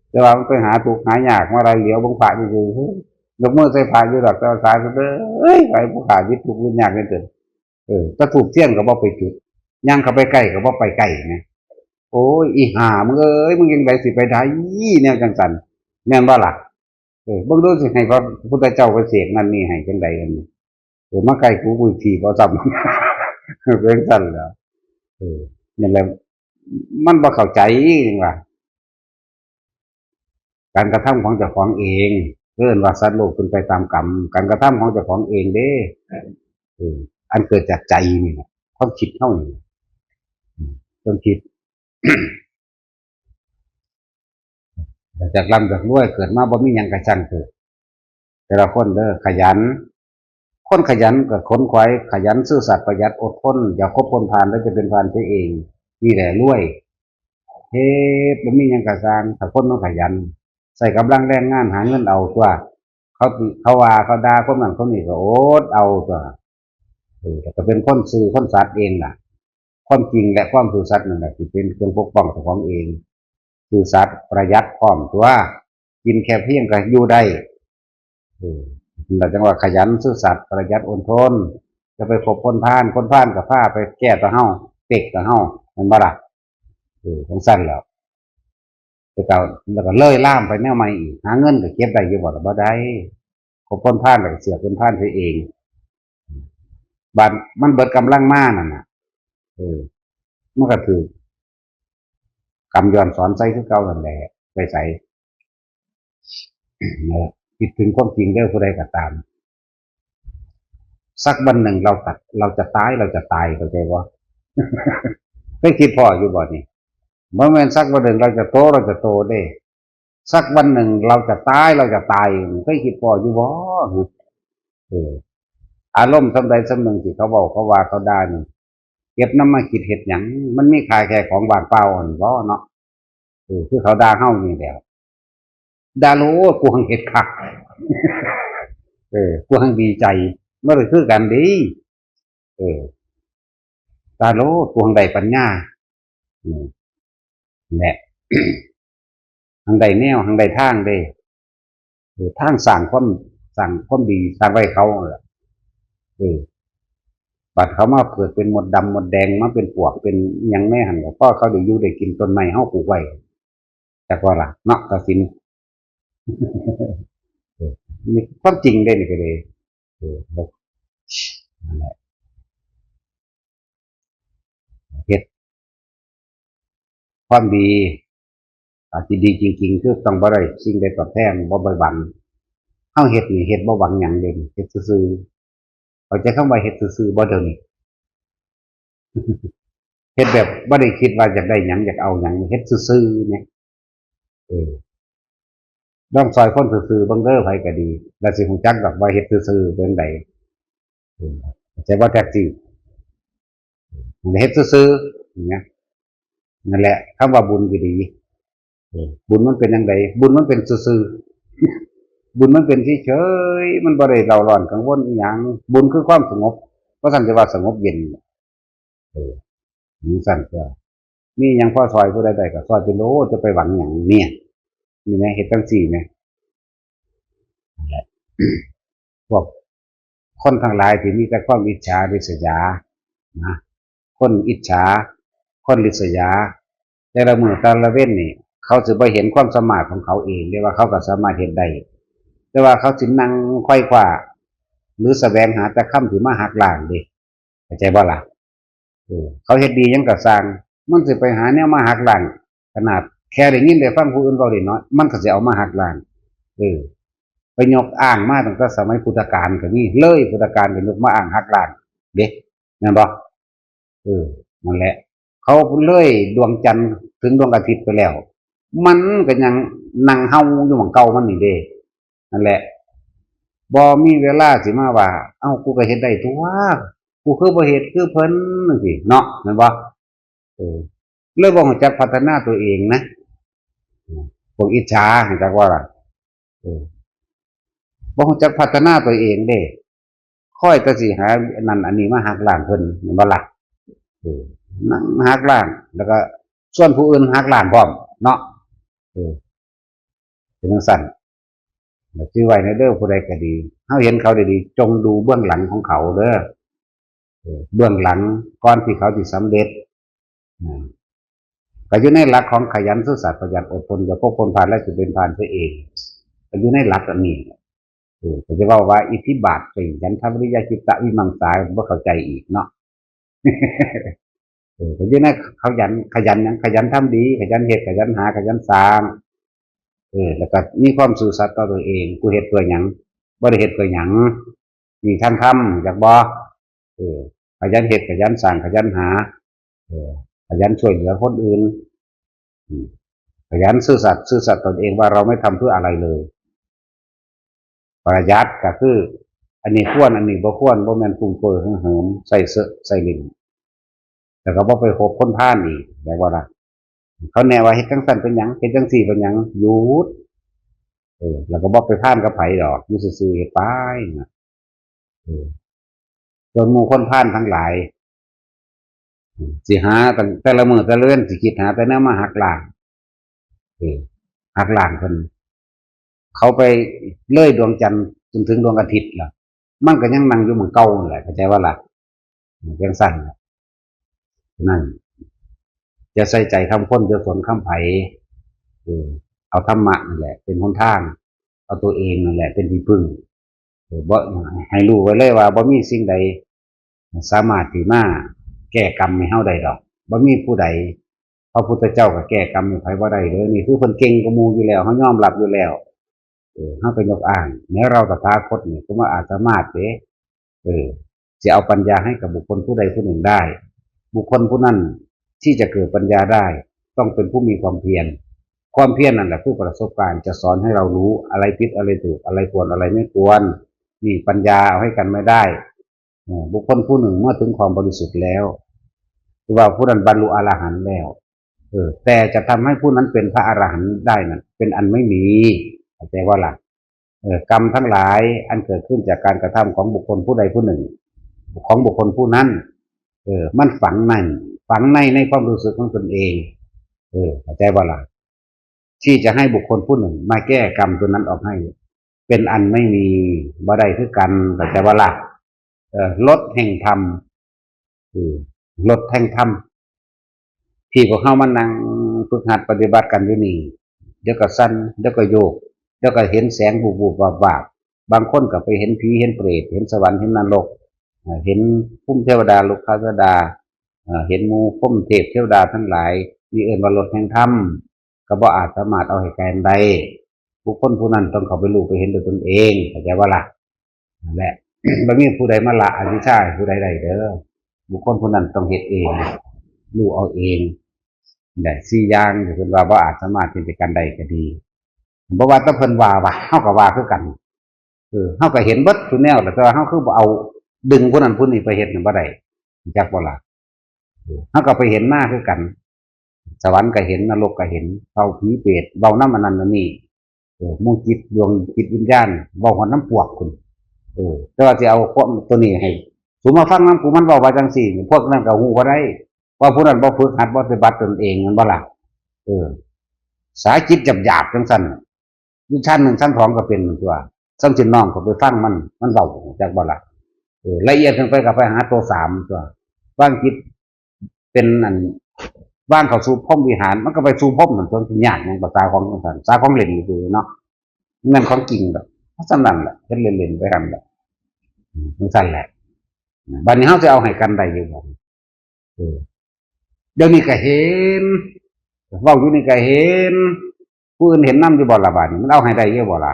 แต่ว่ามันไปหาทุกข์หายากมาไล่เหลียวเบิ่งพระอยู่ซื่อๆ ยกมือใส่พระอยู่ดอก แต่ว่าสาธุเด้อ เอ้ย ให้ผู้ข้าหวิดทุกข์หวิดยากนี่เถิด เออ แต่ธูปเทียนก็บ่ไปจุด ย่างเข้าไปใกล้ก็บ่ไปใกล้นะ โอ้ย อีห่ามึงเอ้ย มึงจั่งใดสิไปได้ แนวจั่งซั้น แม่นบ่ล่ะ? เออ เบิ่งดูสิ ให้พระพุทธเจ้าไปเสกนั่นนี่ให้จั่งใดอันนี้ เออ มาใกล้กู กูถีบเอาซ้ำ เป็นจั่งซั้นแหละ เออ นั่นแหละ มันบ่เข้าใจจั่งว่า การกระทำของเจ้าของเอง เอิ้นว่าสัตว์โลกเป็นไปตามกรรม การกระทำของเจ้าของเองเด้ เออ อันเกิดจากใจนี่แหละ ความคิดเฮานี่ อืม ความคิด จากร่ำจากรวย เกิดมาบ่มีหยังกะช่างเถาะ แต่ละคนเด้อ ขยัน คนขยันก็ขนขวาย ขยันซื่อสัตย์ประหยัดอดทน อย่าคบคนพาลแล้วจะเป็นพาลเสียเอง นี่แหละรวย เฮ็ดบ่มีหยังกะซ่าง ถ้าคนมันขยัน ใช้กำลังแรงงานหาเงินเอาตัว เขาติเขาว่าเขาด่าคนนั้นคนนี้ก็อดเอาตัว เออ แต่ก็เป็นคนซื่อคนสัตย์เองล่ะ ความจริงและความซื่อสัตย์นั่นแหละที่เป็นเครื่องปกป้องเจ้าของเอง ซื่อสัตย์ประหยัดพร้อมตัว กินแค่เพียงก็อยู่ได้ เออ เราจังว่าขยันซื่อสัตย์ประหยัดอดทน จะไปคบคนพาล คนพาลก็พาไปแก้ต่อเฮา เป๊กต่อเฮา แม่นบ่ล่ะ เออ จังซั่นแหล้ว แต่ก็ แล้วก็เลยลามไปแนวใหม่อีก หาเงินก็เก็บได้อยู่บ่ล่ะ บ่ได้ คบคนพาลแล้วก็เสียเป็นพาลไปเอง บาดมันเบิดกำลังมานั่นน่ะ เออ มันก็ถืกกรรมย้อนสอนใส่คือเก่านั่นแหละ ไปใส่ นะ คิดถึงความจริงเด้อผู้ใดก็ตาม สักวันหนึ่งเราตัด เราจะตาย เราจะตาย เข้าใจบ่ เคยคิดพ้ออยู่บ่นี่ บ่แม่นสักวันหนึ่งเราจะโต เราจะโตเด้ สักวันหนึ่งเราจะตาย เราจะตาย เคยคิดพ้ออยู่บ่ เออ อารมณ์ส่ำใดส่ำหนึ่งที่เขาเว้า เขาว่า เขาด่านี่ เก็บนำมาคิดเฮ็ดหยัง มันมีค่าแค่ของว่างเปล่าหั่นบ่เนาะ เออ คือเขาด่าเฮานี่แหละ ด่าโลด กูหังเฮ็ดคัก เออ กูหังดีใจ มันก็คือกันเด้ เออ ด่าโลด กูหังได้ปัญญา อืม แหละ หังได้แนว หังได้ทางเด้ เออ ทางสร้างความ สร้างความดี สร้างไว้เขานั่นล่ะ เออ บัดเขามาเกิดเป็นมดดำมดแดง มาเป็นปวกเป็นอิหยังแน่หั่น ก็เพราะเขาได้อยู่ได้กินต้นไม้เฮาปลูกไว้ จักว่าล่ะเนาะ กสิณ เออ นี่ความจริงเด้นี่ก็เลย เออ นั่นแหละ เฮ็ดความดี อาจสิดีจริงๆ คือต้องบ่ได้สิ่งใดตอบแทน บ่ไปหวัง เฮาเฮ็ดนี่เฮ็ดบ่หวังหยังเด้ เฮ็ดซื่อๆ เข้าใจคำว่าเฮ็ดซื่อๆ บ่เดี๋ยวนี้ เฮ็ดแบบบ่ได้คิดว่าอยากได้หยัง อยากเอาหยัง เฮ็ดซื่อๆ เนี่ย เออ ลองซอยคนซื่อๆ เบิ่งเด้อ ไผก็ดี แล้วสิรู้จักดอกว่าเฮ็ดซื่อๆ เป็นจั่งใด เออ เข้าใจบ่ แท็กซี่ เฮ็ดซื่อๆ อย่างเงี้ย นั่นแหละ คำว่าบุญก็ดี เออ บุญมันเป็นจั่งใด บุญมันเป็นซื่อๆ บุญมันเป็นเฉยๆ มันบ่ได้เร่าร้อนกังวลอิหยัง บุญคือความสงบ เพราะฉะนั้นจะว่าสงบเย็น เออ จังซั่นก็ มีหยังพอซอยผู้ใดได้ก็ซอยไปโลด จะไปหวังหยังเนี่ย นี่แหม เฮ็ดจั่งซี้แหม พวกคนทั้งหลายที่มีแต่ความอิจฉาริษยานะ คนอิจฉา คนริษยา แต่ละมื้อแต่ละเว็นนี่ เขาสิบ่เห็นความสามารถของเขาเองเด้ ว่าเขาก็สามารถเฮ็ดได้ แต่ว่าเขาสินั่งไขว่คว้า หรือแสวงหาแต่คำที่มาหักล้างเด้ เข้าใจบ่ล่ะ เออ เขาเฮ็ดดีหยังก็ซ่าง มันสิไปหาแนวมาหักล้าง ขนาดแค่ได้ยินได้ฟังผู้อื่นเว้าเล็กน้อย มันก็สิเอามาหักล้าง เออ ไปยกอ้างมาตั้งแต่สมัยพุทธกาลก็มี เลยพุทธกาลก็ยกมาอ้างหักล้างเด้ แม่นบ่ เออ นั่นแหละ เขาเลยดวงจันทร์ถึงดวงอาทิตย์ไปแล้ว มันก็ยังนั่งเฮาอยู่หม่องเก่ามันนี่เด้ นั่นแหละ บ่มีเวลาสิมาว่า เอ้า กูก็เฮ็ดได้ตั่ว กูคือบ่เฮ็ดคือเพิ่นจั่งซี้เนาะ แม่นบ่ เออ เลยบ่รู้จักพัฒนาตัวเองนะ พวกอิจฉา รู้จักบ่ล่ะ เออ บ่รู้จักพัฒนาตัวเองเด้ คอยแต่สิหาอันนั้นอันนี้มาหักล้างเพิ่น แม่นบ่ล่ะ เออ นั่งหักล้าง แล้วก็ชวนผู้อื่นหักล้างพร้อมเนาะ เออ เป็นจั่งซั่น แล้วถือไว้ในเด้อ ผู้ใดก็ดี เฮาเห็นเขาได้ดี จงดูเบื้องหลังของเขาเด้อ เออ เบื้องหลังก่อนที่เขาสิสำเร็จ อ่า ก็อยู่ในหลักของขยันซื่อสัตย์ประหยัดอดทน อย่าคบคนพาลและจะเป็นพาลเสียเอง ก็อยู่ในหลักอันนี้ เออ ก็จะเว้าว่าอิทธิบาทสี่ ฉันทะ วิริยะ จิตตะ วิมังสา บ่เข้าใจอีกเนาะ เออ ก็อยู่ในขยัน ขยันหยัง ขยันทำดี ขยันเฮ็ด ขยันหา ขยันสร้าง เออ แล้วก็มีความซื่อสัตย์ต่อตัวเอง กูเฮ็ดเพื่อหยัง บ่ได้เฮ็ดเพื่อหยัง นี่ทางธรรม จักบ่ เออ ขยันเฮ็ด ขยันสร้าง ขยันหา เออ ขยันช่วยเหลือคนอื่น อืม ขยันซื่อสัตย์ ซื่อสัตย์ตนเองว่าเราไม่ทำเพื่ออะไรเลย ประหยัดก็คือ อันนี้ควร อันนี้บ่ควร บ่แม่นฟุ่มเฟือยเหิมเหิม ใส่เสอะใส่เล่น แล้วก็บ่ไปคบคนพาลอีก แม่นบ่ล่ะ เขาแนะว่าเฮ็ดจังซั่นเป็นหยัง เฮ็ดจังซี่เป็นหยัง หยุด เออ แล้วก็บ่ไปพาลกับไผดอก อยู่ซื่อๆ เฮ็ดไปนะ เออ ส่วนหมู่คนพาลทั้งหลาย อืม สิหาตั้งแต่ละมื้อแต่ละเดือน สิคิดหาแต่แนวมาหักล้าง เออ หักล้างเพิ่น เขาไปเลยดวงจันทร์จนถึงดวงอาทิตย์ล่ะ มันก็ยังนั่งอยู่หม่องเก่านั่นแหละ เข้าใจบ่ล่ะ จังซั่นล่ะ นั่น จะใส่ใจทำคน จะสนคำไผ เออ เอาธรรมะนั่นแหละ เป็นหนทาง เอาตัวเองนั่นแหละ เป็นที่พึ่ง เออ บ่ ให้รู้ไว้เลยว่าบ่มีสิ่งใดสามารถที่มาแก้กรรมให้เฮาได้ดอก บ่มีผู้ใด พระพุทธเจ้าก็แก้กรรมให้ไผบ่ได้เด้อ นี่คือเพิ่นเก่งกว่าหมู่อยู่แล้ว เฮายอมรับอยู่แล้ว เออ เฮาก็ยกอ้าง แม้เราตถาคตนี่ก็บ่อาจสามารถเด้ เออ จะเอาปัญญาให้กับบุคคลผู้ใดผู้หนึ่งได้ บุคคลผู้นั้นที่จะเกิดปัญญาได้ ต้องเป็นผู้มีความเพียร ความเพียรนั่นแหละคือประสบการณ์จะสอนให้เรารู้อะไรผิดอะไรถูก อะไรควรอะไรไม่ควร นี่ปัญญาเอาให้กันไม่ได้ เออ บุคคลผู้หนึ่งเมื่อถึงความบริสุทธิ์แล้ว คือว่าผู้นั้นบรรลุอรหันต์แล้ว เออ แต่จะทำให้ผู้นั้นเป็นพระอรหันต์ได้นั้น เป็นอันไม่มี เข้าใจบ่ล่ะ เออ กรรมทั้งหลายอันเกิดขึ้นจากการกระทำของบุคคลผู้ใดผู้หนึ่ง ของบุคคลผู้นั้น เออ มันฝังใน ฝังในในความรู้สึกของตนเอง เออ เข้าใจบ่ล่ะ ที่จะให้บุคคลผู้หนึ่งมาแก้กรรมตัวนั้นออกให้ เป็นอันไม่มี บ่ได้คือกัน เข้าใจบ่ล่ะ เออ รถแห่งธรรม เออ รถแห่งธรรม ที่พวกเฮามานั่งฝึกหัดปฏิบัติกันอยู่นี่ เดี๋ยวก็สั่น เดี๋ยวก็โยก เดี๋ยวก็เห็นแสงบูบๆ วาบๆ บางคนก็ไปเห็นผี เห็นเปรต เห็นสวรรค์ เห็นนรก เอ่อ เห็นภูมิเทวดา ลูกคาสดา เอ่อ เห็นหมู่พรหมเทพเทวดาทั้งหลาย นี่เอิ้นว่ารถแห่งธรรม ก็บ่อาจสามารถเอาให้แก่ได้ บุคคลผู้นั้นต้องเข้าไปรู้ไปเห็นด้วยตนเอง เข้าใจบ่ล่ะ นั่นแหละ บ่มีผู้ใดมาละอวิชชาให้ผู้ใดได้เด้อ บุคคลผู้นั้นต้องเฮ็ดเอง รู้เอาเอง ได้สี่อย่างที่เพิ่นว่าบ่อาจสามารถที่จะกันได้ก็ดี บ่ว่าแต่เพิ่นว่า ว่า เฮาก็ว่าคือกัน เออ เฮาก็เห็นเบิดทุกแนวแหละ แต่ว่าเฮาคือบ่เอา ดึงผู้นั้นผู้นี้ไปเฮ็ดนั่นบ่ได้ จักบ่ล่ะ เออ เฮาก็ไปเห็นมาคือกัน สวรรค์ก็เห็น นรกก็เห็น เฒ่าผีเปรต เว้านำอันนั้นอันนี้ เออ หมู่จิตดวงจิตวิญญาณ เว้าฮอดนำปวกพุ้น เออ แต่ว่าสิเอาความตัวนี้ให้ สูมาฟังนำกู มันเว้าว่าจังซี่ พวกนั้นก็ฮู้บ่ได้ ว่าผู้นั้นบ่ฝึกหัด บ่ปฏิบัติตนเอง แม่นบ่ล่ะ เออ สายจิตหยาบๆ จังซั่น อยู่ชั้นหนึ่งชั้นสองก็เป็นตัว ซั่นสิน้องก็ไปฟังมัน มันเว้า จักบ่ล่ะ เออ ละเอียดขึ้นไปก็ไปหาตัวสามตัว วางจิตเป็นอัน วางเข้าสู่พรหมวิหาร มันก็ไปสู่พรหมนั่นตัว สิยากหยัง ภาษาของจังซั่น ภาษาของเล่นซื่อๆ เนาะ แม่นของจริงดอก เพราะฉะนั้นแหละ เฮ็ดเล่นๆ ไปหั่นแหละ อืม จังซั่นแหละ บัดนี้เฮาสิเอาให้กันได้อยู่บ่ เออ เดี๋ยวนี้ก็เห็น เว้าอยู่นี่ก็เห็น ผู้อื่นเห็นนำอยู่บ่ล่ะ บัดนี้มันเอาให้ได้อยู่บ่ล่ะ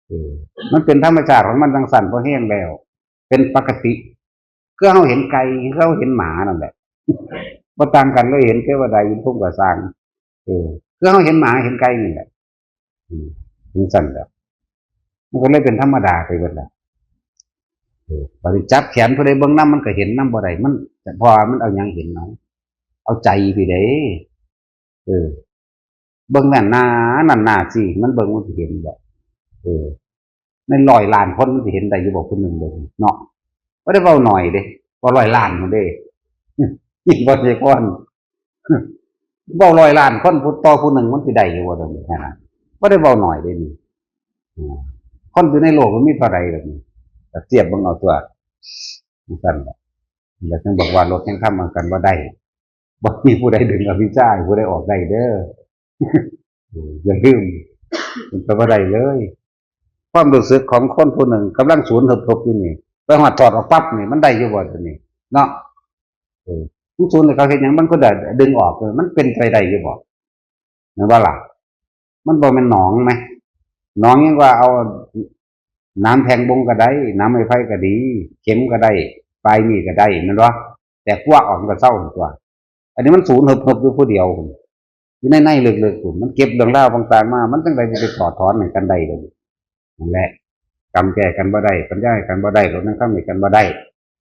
เออ มันเป็นธรรมชาติของมันจังซั่น พอแฮงแล้ว เป็นปกติ คือเฮาเห็นไก่ คือเฮาเห็นหมานั่นแหละ บ่ต่างกันเลย เห็นเทวดา อยู่ภูมิก็ซ่าง เออ คือเฮาเห็นหมาเห็นไก่นี่แหละ อืม จังซั่นแหละ มันก็เลยเป็นธรรมดาไปเบิดแล้ว เออ บัดนี้จับแขนผู้ใดเบิ่งนำ มันก็เห็นนำบ่ได้ มัน เพราะว่ามันเอาหยังเห็นเนาะ เอาใจพี่เด้ เออ เบิ่งนั่นหน้า นั่นหน้าสิ มันเบิ่งมันสิเห็นบ่ เออ ในร้อยล้านคนมันสิเห็นได้อยู่บ่ผู้หนึ่งเด้เนาะ บ่ได้เว้าน้อยเด้ เว้าร้อยล้านพุ้นเด้ อีกบ่ใช่คน เว้าร้อยล้านคนผู้ต่อผู้หนึ่งมันสิได้อยู่บ่เดี๋ยวนี้นะ บ่ได้เว้าน้อยเด้นี่ อืม คนอยู่ในโลกมันมีเท่าใดแบบนี้ ก็เทียบเบิ่งเอาตัว จังซั่นแหละ แล้วจึงบอกว่ารถแห่งธรรมเอากันบ่ได้ บ่มีผู้ใดดึงอวิชชาให้ผู้ใดออกได้เด้อ เออ อย่าลืม เป็นไปบ่ได้เลย ความรู้สึกของคนผู้หนึ่งกำลังสูนเหิบๆ อยู่นี่ ไปฮอดถอดออกปั๊บนี่ มันได้อยู่บ่ตัวนี้ เนาะ เออ มันสูนนี่เขาเฮ็ดหยัง มันก็ได้ดึงออก เออ มันเป็นไปได้อยู่บ่ แม่นบ่ล่ะ มันบ่แม่นหนองไหม หนองยังว่าเอาหนามแทงบงก็ได้ หนามไม้ไผ่ก็ดี เข็มก็ได้ ปลายมีดก็ได้ แม่นบ่ แต่กว้าออกมันก็เซาตัว อันนี้มันสูนเหิบๆ อยู่ผู้เดียว อยู่ในในลึกๆ พุ้น มันเก็บเรื่องราวต่างๆ มา มันจังใดสิไปถอดถอนให้กันได้เลย นั่นแหละ กรรมแก้กันบ่ได้ ปัญญาให้กันบ่ได้ รดน้ำคำให้กันบ่ได้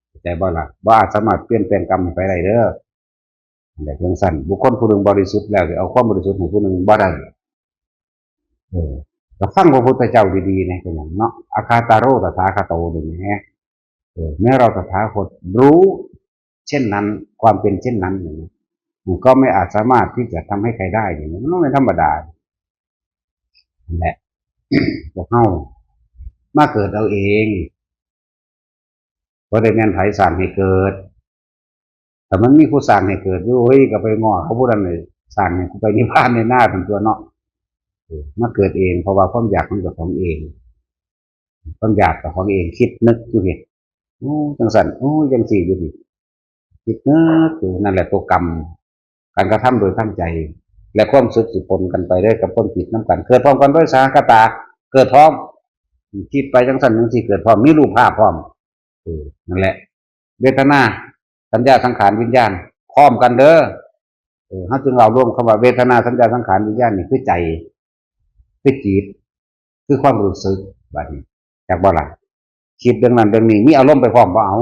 เข้าใจบ่ล่ะ บ่อาจสามารถเปลี่ยนแปลงกรรมให้ไผได้เด้อ นั่นแหละจั่งซั่น บุคคลผู้หนึ่งบริสุทธิ์แล้ว สิเอาความบริสุทธิ์ให้ผู้หนึ่งบ่ได้ เออ ก็ฟังพระพุทธเจ้าดีๆนะ เป็นหยังเนาะ อาคาตาโรตถาคโต นี่แหม เออ แม้เราตถาคตรู้เช่นนั้น ความเป็นเช่นนั้นอย่างนี้ มันก็ไม่อาจสามารถที่จะทำให้ใครได้อย่างนี้ มันต้องเป็นธรรมดา นั่นแหละ พวกเฮามาเกิดเอาเอง บ่ได้แม่นไผสร้างให้เกิด ถ้ามันมีผู้สร้างให้เกิดอยู่ เฮ้ย ก็ไปง้อเขาผู้นั้นเลย สร้างให้กูไปนิพพานในหน้าเป็นตัวเนาะ เออ มาเกิดเอง เพราะว่าความอยากมันก็ของเอง ความอยากก็ของเอง คิดนึกอยู่นี่ โอ้ จังซั่น โอ้ จังซี่อยู่นี่ คิดนึกอยู่ นั่นแหละตัวกรรม การกระทำโดยตั้งใจ และความสุขสิปนกันไปด้วยกับความคิดนำกัน เกิดพร้อมกันด้วยสหคตา เกิดพร้อม คิดไปจังซั่นจังซี่ เกิดพร้อม มีรูปภาพพร้อม เออ นั่นแหละ เวทนา สัญญา สังขาร วิญญาณ พร้อมกันเด้อ เออ เฮาจึงเอารวมคำว่าเวทนา สัญญา สังขาร วิญญาณ นี่คือใจ คือจิต คือความรู้สึก บัดนี้ จักบ่ล่ะ คิดเรื่องนั้นเรื่องนี้ มีอารมณ์ไปพร้อมบ่เอา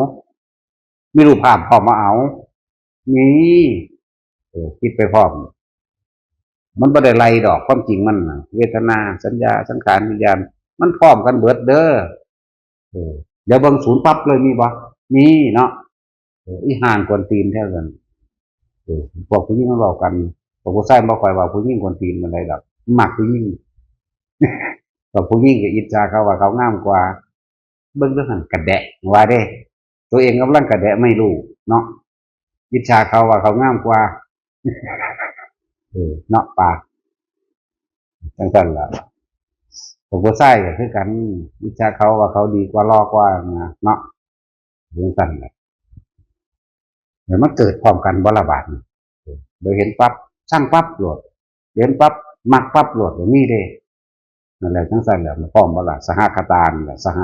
มีรูปภาพพร้อมบ่เอา มี เออ คิดไปพร้อม มันบ่ได้ไล่ดอก ความจริงมันน่ะ เวทนา สัญญา สังขาร วิญญาณ มันพร้อมกันเบิดเด้อ เออ เดี๋ยวเบิ่งศูนย์ปั๊บเลย มีบ่ มีเนาะ เออ อีห่านกวนตีนแท้ซั่น เออ พวกผู้หญิงมันเว้ากัน พวกผู้ชายบ่ค่อยเว้า ผู้หญิงกวนตีนปานใดดอก มักผู้หญิง พวกผู้หญิงก็อิจฉาเขาว่าเขางามกว่า เบิ่งเรื่องนั้นกระแดะว่าเด้ ตัวเองกำลังกระแดะไม่รู้เนาะ อิจฉาเขาว่าเขางามกว่า เออ เนาะ ปาก จังซั่นล่ะ พวกผู้ชายก็คือกัน อิจฉาเขาว่าเขาดีกว่า หล่อกว่านะ เนาะ จังซั่นล่ะ เดี๋ยวมันเกิดพร้อมกันบ่ละบาดนี่ เดี๋ยวเห็นปั๊บ ซังปั๊บโลด เห็นปั๊บ มักปั๊บโลด ก็มีเด้ นั่นแหละ จังซั่นแหละ มันพร้อมบ่ล่ะ สหคตานั่นแหละ สห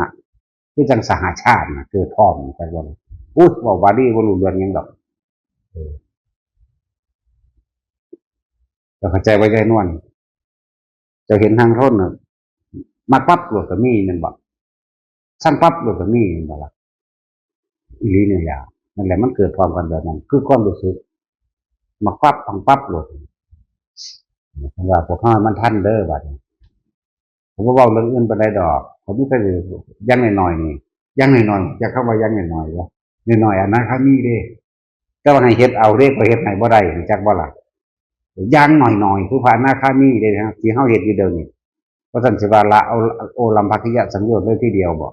คือจังสหชาติน่ะ เกิดพร้อมกันบ่ล่ะ อุ๊ย เว้าบาลีบ่รู้เรื่องหยังดอก เออ เจ้าเข้าใจบ่ ยายนวล เจ้าเห็นทางทนน่ะ มักปั๊บโลดก็มีแม่นบ่ ซังปั๊บโลดก็มีแม่นบ่ล่ะ อีหลีนี่แหละ นั่นแหละ มันเกิดพร้อมกันแบบนั้น คือความรู้สึก มักปั๊บ ซังปั๊บโลด เพิ่นว่าพวกเฮามันทันเด้อบัดนี้ ผมบ่เว้าเรื่องอื่นปานใดดอก ผมมีแต่อย่างน้อยๆนี่ อย่างน้อยๆ จักคำว่าอย่างน้อยๆบ่ น้อยๆ อนาคามีเด้ แต่ว่าให้เฮ็ดเอาเด้ ข้อยเฮ็ดให้บ่ได้ รู้จักบ่ล่ะ อย่างน้อยๆ คือพระอนาคามีเด้นะ ที่เฮาเฮ็ดอยู่เดี๋ยวนี้ เพราะฉะนั้นสิว่าละเอาโอรัมภาคิยะสังโยชน์เลยทีเดียวบ่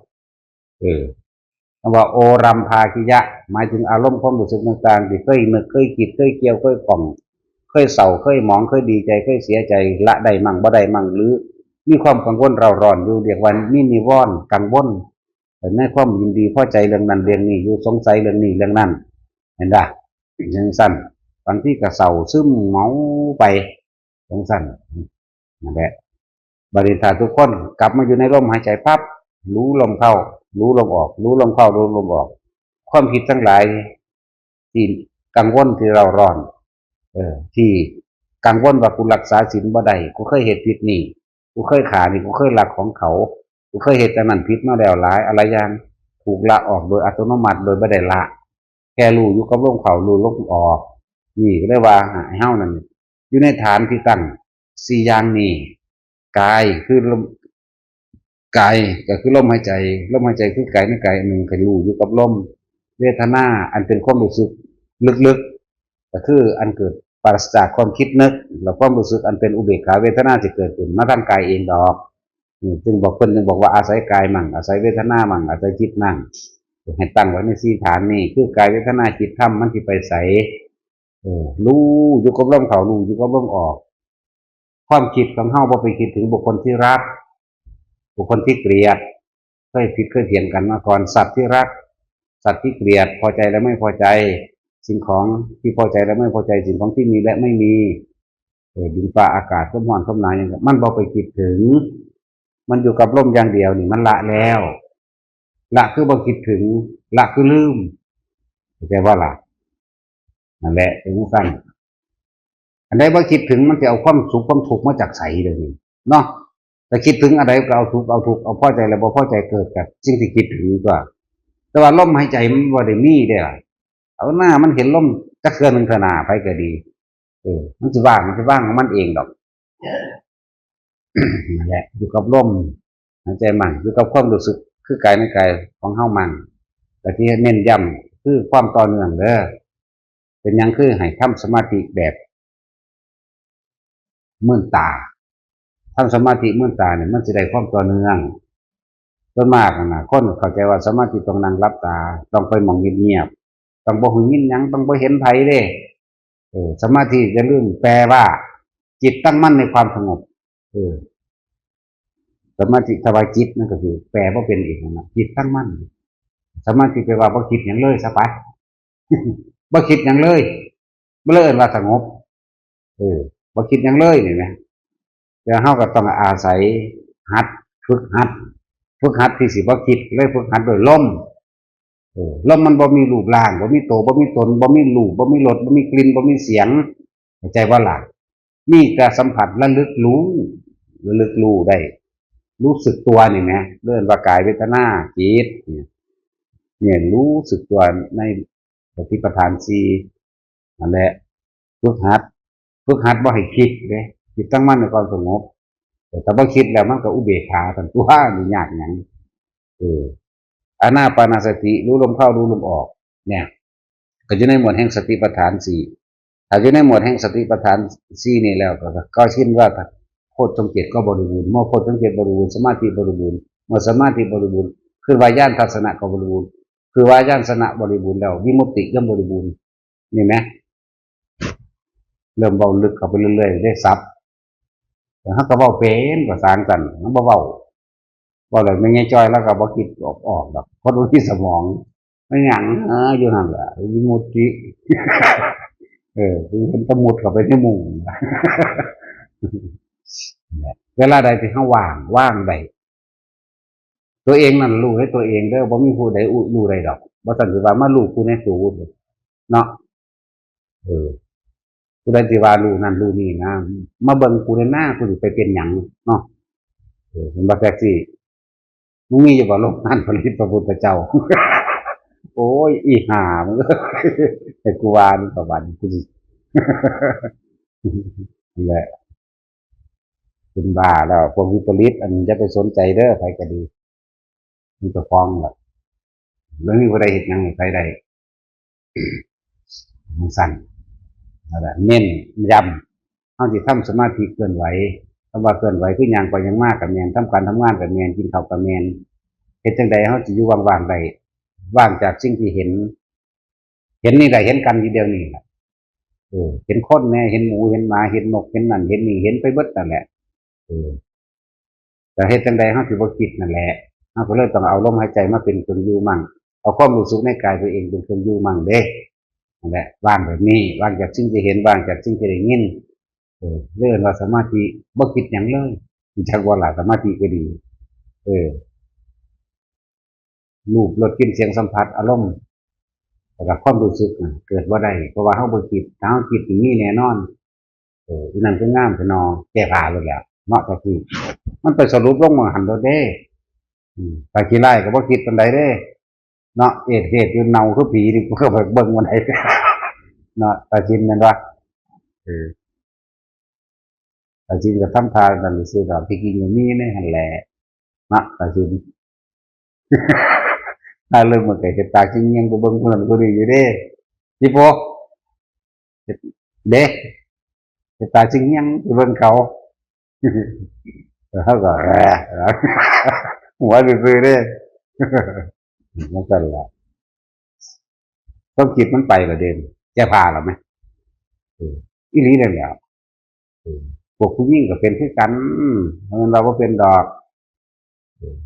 เออ คำว่าโอรัมภาคิยะ หมายถึงอารมณ์ความรู้สึกต่างๆ ที่เคยนึก เคยคิด เคยเกี่ยว เคยข้อง เคยเศร้า เคยหมอง เคยดีใจ เคยเสียใจ ละได้มั่ง บ่ได้มั่ง หรือมีความกังวลเร่าร้อนอยู่ เรียกว่ามีนิวรณ์ กังวล ในความยินดีพอใจเรื่องนั้นเรื่องนี้อยู่ สงสัยเรื่องนี้เรื่องนั้น เห็นบ่ จังซั่น บางทีก็เศร้าซึมเหงาไป จังซั่น นั่นแหละ บัดนี้ถ้าทุกคนกลับมาอยู่ในลมหายใจปั๊บ รู้ลมเข้า รู้ลมออก รู้ลมเข้า รู้ลมออก ความคิดทั้งหลาย ที่กังวล ที่เร่าร้อน เออ ที่กังวลว่ากูรักษาศีลบ่ได้ กูเคยเฮ็ดผิดนี่ กูเคยฆ่านี่ กูเคยลักของเขา กูเคยเฮ็ดอันนั้นผิดมาแล้วหลาย อะไรอย่าง ถูกละออกโดยอัตโนมัติ โดยบ่ได้ละ แค่รู้อยู่กับลมเข้า รู้ลมออก นี่ก็เรียกว่าให้เฮานั่น อยู่ในฐานที่ตั้งสี่อย่างนี้ กายคือลม กายก็คือลมหายใจ ลมหายใจคือกายในกายอันหนึ่ง ให้รู้อยู่กับลม เวทนาอันเป็นความรู้สึกลึกๆ ก็คืออันเกิดปราศจากความคิดนึก แล้วความรู้สึกอันเป็นอุเบกขาเวทนาสิเกิดขึ้นมาทางกายเองดอก อืม จึงบอก เพิ่นจึงบอกว่าอาศัยกายมั่ง อาศัยเวทนามั่ง อาศัยจิตมั่ง ให้ตั้งไว้ในสี่ฐานนี้ คือกายเวทนาจิตธรรม มันสิไปไส เออ รู้อยู่กับลมเข้า รู้อยู่กับลมออก ความคิดของเฮาบ่ไปคิดถึงบุคคลที่รัก บุคคลที่เกลียด เคยผิดเคยเถียงกันมาก่อน สัตว์ที่รัก สัตว์ที่เกลียด พอใจและไม่พอใจ สิ่งของที่พอใจและไม่พอใจ สิ่งของที่มีและไม่มี เออ ดินฟ้าอากาศ ความร้อนความหนาวหยัง มันบ่ไปคิดถึง มันอยู่กับลมอย่างเดียวนี่ มันละแล้ว ละคือบ่คิดถึง ละคือลืม เข้าใจบ่ล่ะ นั่นแหละ เป็นจั่งซั่น อันใดบ่คิดถึง มันสิเอาความสุขความทุกข์มาจากไสเดี๋ยวนี้ เนาะ แต่คิดถึงอะไรก็เอาทุกข์เอาทุกข์ เอาพอใจแล้วบ่พอใจเกิดกับสิ่งที่คิดถึงตัว แต่ว่าลมหายใจมันบ่ได้มีเด้ล่ะ เอาหน้ามันเห็นลมจักเทื่อหนึ่งเท่านาไผก็ดี เออ มันสิว่าง มันสิว่างของมันเองดอก นั่นแหละ อยู่กับลมหายใจมั่น อยู่กับความรู้สึก คือกายในกายของเฮามั่น แต่ที่เน้นย้ำคือความต่อเนื่องเด้อ เป็นหยังคือให้ทำสมาธิแบบ มื่นตา ทำสมาธิมื่นตาเนี่ยมันสิได้ความต่อเนื่อง ส่วนมากนะ คนเข้าใจว่าสมาธิต้องนั่งหลับตา ต้องไปหม่องเงียบๆ ต้องบ่หูยินหยัง ต้องบ่เห็นไผเด้ เออ สมาธิอย่าลืมแปลว่า จิตตั้งมั่นในความสงบ เออ สมาธิ ถ้าว่าจิตนั่นก็คือ แปลว่าเป็นอีกนะ จิตตั้งมั่น สมาธิแปลว่าบ่คิดหยังเลยซะไป บ่คิดหยังเลย บ่เลยเอิ้นว่าสงบ เออ บ่คิดหยังเลยนี่นะ แต่เฮาก็ต้องอาศัยหัด ฝึกหัด ฝึกหัดที่สิบ่คิด เลยฝึกหัดด้วยลม เออ ลมมันบ่มีรูปร่าง บ่มีโต บ่มีตน บ่มีรูป บ่มีรส บ่มีกลิ่น บ่มีเสียง เข้าใจบ่ล่ะ มีแต่สัมผัสระลึกรู้ ระลึกรู้ได้ รู้สึกตัวนี่นะ เรียกว่ากายเวทนาจิตเนี่ย เนี่ยรู้สึกตัวในสติปัฏฐานสี่ นั่นแหละ ฝึกหัด ฝึกหัดบ่ให้คิดเด้ จิตตั้งมั่นในความสงบ แต่ถ้าบ่คิดแล้วมันก็อุเบกขาตันตัว นี่ยากหยัง เออ อานาปานสติ รู้ลมเข้า รู้ลมออก เนี่ย ก็อยู่ในหมวดแห่งสติปัฏฐานสี่ ถ้าอยู่ในหมวดแห่งสติปัฏฐานสี่นี่แล้วก็ ก็ชื่อว่าโพชฌงค์เจ็ดก็บริบูรณ์ เมื่อโพชฌงค์เจ็ดบริบูรณ์ สมาธิบริบูรณ์ เมื่อสมาธิบริบูรณ์ คือว่าญาณทัศนะก็บริบูรณ์ คือว่าญาณทัศนะบริบูรณ์แล้ว วิมุตติย่อมบริบูรณ์ นี่ไหม เริ่มเว้าลึกเข้าไปเรื่อยๆ ได้ศัพท์ แต่เฮาก็เว้าเป็นภาษาอังกฤษ มันบ่เว้า เว้าแล้วแม่นยายจ้อยแล้วก็บ่คิดออก ออกดอก คนบ่มีสมอง ไม่หยัง เออ อยู่หั่นล่ะ วิมุตติ เออ คือเพิ่นตะมุดเข้าไปในมุ้ง เวลาใดที่เฮาว่าง ว่างได้ ตัวเองนั่นรู้ให้ตัวเองเด้อ บ่มีผู้ใดอู้รู้ได้ดอก บ่ซั่นสิว่ามารู้กูแหน่สู เนาะ เออ ผู้ใดสิว่ารู้นั่นรู้นี่นะ มาเบิ่งกูแหน่หน้า กูสิไปเป็นหยังเนาะ เออ เห็นบ่แท็กซี่ มึงมีอยู่บ่โรงงานผลิตพระพุทธเจ้า โอ้ย อีห่ามึง ให้กูว่านี่ประวัติกูสิ นี่แหละ เป็นบ้าแล้ว พวกวิปริต อันนี้อย่าไปสนใจเด้อ ใครก็ดี มีแต่ฟ้องแหละ แล้วมีผู้ใดเฮ็ดหยังให้ใครได้ จั่งซั่น นั่นแหละ เน้นย้ำ เฮาสิทำสมาธิเคลื่อนไหว คำว่าเคลื่อนไหวคือย่างไปย่างมาก็แม่น ทำการทำงานก็แม่น กินข้าวก็แม่น เฮ็ดจั่งใดเฮาสิอยู่ว่างๆได้ ว่างจากสิ่งที่เห็น เห็นนี่แหละ เห็นกันอยู่เดี๋ยวนี้แหละ เออ เห็นคนแหน่ เห็นหมู เห็นหมา เห็นนก เห็นนั่น เห็นนี่ เห็นไปเบิดนั่นแหละ เออ แต่เฮ็ดจั่งใดเฮาสิบ่คิดนั่นแหละ เฮาก็เลยต้องเอาลมหายใจมาเป็นเครื่องอยู่มั่ง เอาความรู้สึกในกายตัวเองเป็นเครื่องอยู่มั่งเด้ นั่นแหละ ว่างแบบนี้ ว่างจากสิ่งที่เห็น ว่างจากสิ่งที่ได้ยิน เออ เรียกว่าสมาธิ บ่คิดหยังเลย รู้จักบ่ล่ะ สมาธิก็ดี เออ รูป รส กลิ่น เสียง สัมผัส อารมณ์ แล้วก็ความรู้สึกน่ะ เกิดบ่ได้ เพราะว่าเฮาบ่คิด ถ้าเฮาคิดนี่มีแน่นอน เออ อีนั่นคืองามแท้นอ แก้ผ้าโลดแหล้ว เนาะ ตาขี้ มันไปสรุปลงหม่องหั่นโลดเด้ อืม ตาขี้ร้ายก็บ่คิดปานใดเด้ เนาะ เอดเฮ็ดอยู่ เน่าคือผีนี่ กูก็ไปเบิ่งวันไหน เนาะ ตาชินแม่นบ่ เออ ตาชินก็ทำท่านั่นซื่อดอก ที่จริงก็มีในหั่นแหละ เนาะ ตาชิน ถ้าเริ่มมันก็เฮ็ดตาชินเงียงไปเบิ่งผู้นั้นผู้นี้อยู่เด้ จิโป เฮ็ด เด้ เฮ็ดตาชินเงียงไปเบิ่งเขา แล้วเขาก็ หัวซื่อๆเด้ มันก็ละ ความคิดมันไปละเด่น แก้ผ้าแล้วไหม เออ อีหลีนั่นแหละ เออ พวกผู้หญิงก็เป็นคือกัน มันเราบ่เป็นดอก เออ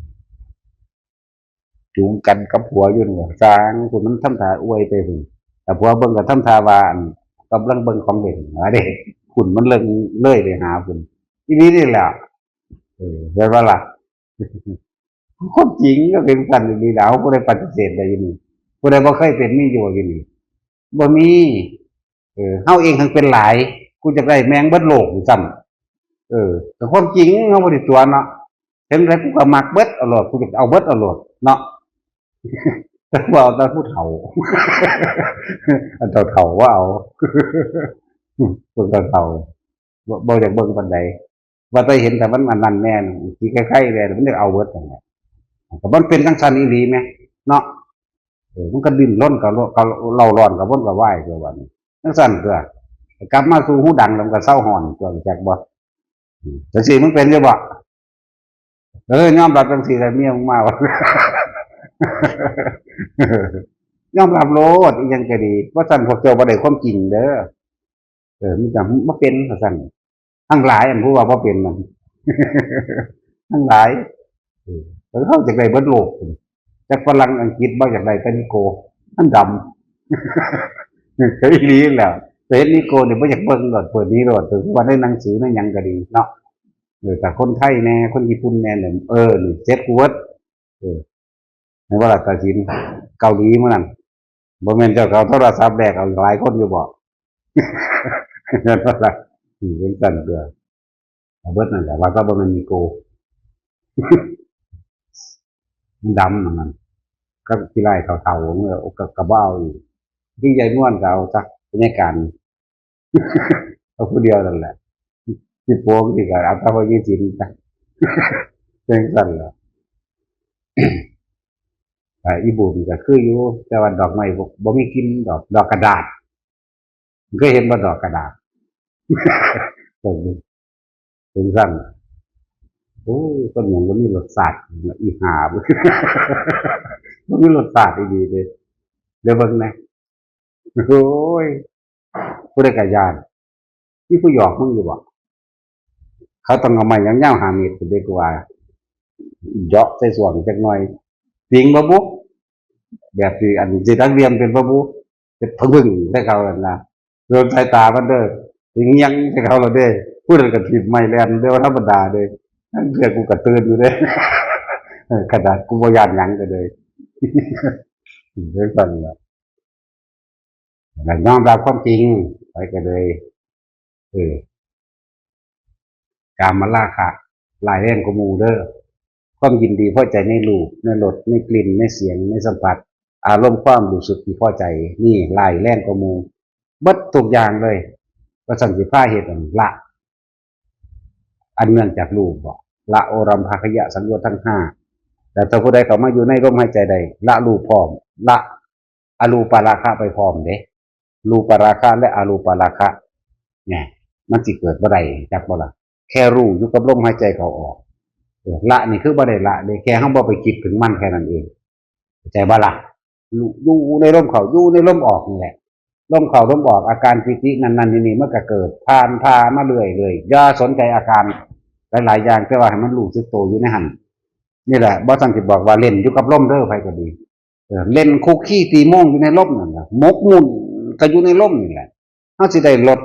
จูงกันกับผัวอยู่นี่ สร้างคุณมันทำท่าอวยไปพุ่น แต่ผัวเบิ่งก็ทำท่าว่า อั่น กำลังเบิ่งของเล่น ว่าเด้ คุณมันเลิงเลยไปหาคุณ อีหลีนี่แหละ เออ เห็นบ่ล่ะ ความจริงก็เป็นกันอีหลีแล้ว ผู้ใดปฏิเสธได้อยู่นี่ ผู้ใดบ่เคยเป็นมีอยู่อยู่นี่ บ่มี เออ เฮาเองทั้งเป็นหลาย กูจะได้แมงเบิดโลกอยู่ซ้ เออ แต่ความจริงเขาบ่ได้ตัวเนาะ เห็นอะไรกูก็มักเบิดเอาโลด กูจะเอาเบิดเอาโลดเนาะ แต่ว่าเอาแต่ผู้เฒ่า อันเฒ่าๆว่าเอา พวกเฒ่าๆบ่บ่อยากเบิ่งปานใด ว่าแต่เห็นแต่มันอันนั้นแน่นอน ขี้ไคร้ๆแน่นอน มันอยากเอาเบิดนั่นแหละ แต่มันเป็นจังซั่นอีหลีแหมเนาะ เออ มันก็ดิ้นรนกับโลก กับเล่าร้อนกับวนกับวายตัวบัดนี้ จังซั่นตัว กลับมาสู่หูดังแล้วมันก็เซาฮ้อนตัว จักบ่ อืม จังซี่มึงเป็นอยู่บ่ เออ ยอมรับจังซี่แหละ เมียมึงมา ว่ะ ยอมรับโลด อีหยังก็ดี ว่าซั่นพวกเจ้าบ่ได้ความจริงเด้อ เออ มีแต่มาเป็นว่าซั่น ทั้งหลายอันผู้ว่าบ่เป็นนั่น ทั้งหลาย เออ แล้วเขาจะได้เบิดโลก จากฝรั่งอังกฤษบ่อยากได้แต่นิโก้ มันดำ ก็อีหลีแหล้ว แต่เห็นนิโก้เนี่ยบ่อยากเบิ่งโลด เปิดนี้โลด ถือว่าในหนังสือในหยังก็ดีเนาะ เออ แต่คนไทยแน่ คนญี่ปุ่นแน่เนี่ย เออ นี่เจ็ดกูเวิร์ด เออ ในว่าล่ะ ตัดสิน เกาหลีมื้อนั้น บ่แม่นเจ้าเขาโทรศัพท์แลกเอาหลายคนอยู่บ่ นั่นว่าล่ะ อืม เป็นสั่นเด้อ เอาเบิดนั่นแหละ ว่าก็บ่แม่นนิโก้ มันดำมันนั่น ก็ขี้ไล่เฒ่าๆ เออ ก็ ก็บ่เอาอีก ที่ยายนวลก็เอาซะ เป็นยายการ เอาผู้เดียวนั่นแหละ ที่โป้งที่ก็เอาแต่พอยี่สิบจ้ะ เป็นสั่นล่ะ อ่า อีบูมก็คืออยู่ แต่ว่าดอกไม้บ่ บ่มีกลิ่นดอก ดอกกระดาษ มึงเคยเห็นบ่ดอกกระดาษ ตรงนี้ เป็นสั่น โอ้ย ต้นหยังบ่มีรสชาติ อีห่า บ่มีรสชาติดีๆเลย เดี๋ยวเบิ่งนะ โอ้ย ผู้ใดก็ย้าน มีผู้หยอกมึงอยู่บ่ เขาต้องเอาไม้ยาวๆ ห้าเมตรขึ้นเด้กว่า เหยาะใส่ส่วงจักหน่อย ปิงบ่บุ แบบที่อันที่นักเรียนเป็นบ่บุ เป็นผะบึ้งใส่เขานั่นนะ โดนสายตามันเด้อ ปิงยังใส่เขาแล้วเด้ ผู้นั้นก็ถีบไม้แล่นเด้อ ว่าธรรมดาเด้ นั่นเพื่อกูกระเตือนอยู่เด้ เออ ขนาดกูบ่ย้านหยังก็เลย เรื่องสั่นล่ะ แล้วยอมรับความจริง ไปก็เลย เออ กามราคะ ร้ายแรงกว่าหมู่เด้อ ความยินดีพอใจในรูป ในรส ในกลิ่น ในเสียง ในสัมผัส อารมณ์ความรู้สึกที่พอใจ นี่ร้ายแรงกว่าหมู่ เบิดทุกอย่างเลย ว่าซั่นสิพาเฮ็ดอันละ อันเนื่องจากรูปบ่ ละโอรัมภาคยะสังโยชน์ทั้งห้า แต่ถ้าผู้ใดเข้ามาอยู่ในลมหายใจได้ ละรูปพร้อม ละอรูปราคะไปพร้อมเด้ รูปราคะและอรูปราคะ เนี่ย มันสิเกิดบ่ได้ จักบ่ล่ะ แค่รู้อยู่กับลมหายใจเข้าออก เออ ละนี่คือบ่ได้ละเด้ แค่เฮาบ่ไปคิดถึงมันแค่นั้นเอง เข้าใจบ่ล่ะ รู้ อยู่ในลมเข้า อยู่ในลมออกนี่แหละ ลมเข้าลมออก อาการปีตินั่นนั่นนี่นี่ มันก็เกิด ผ่านพามาเรื่อยๆ อย่าสนใจอาการหลายๆอย่าง แต่ว่าให้มันรู้สึกตัวอยู่ในหั่น นี่แหละ บ่ซั่นสิบอกว่าเล่นอยู่กับลมเด้อ ไผก็ดี เออ เล่นคุกคีตีโมงอยู่ในลมนั่นแหละ หมกมุ่นก็อยู่ในลมนี่แหละ เฮาสิได้รส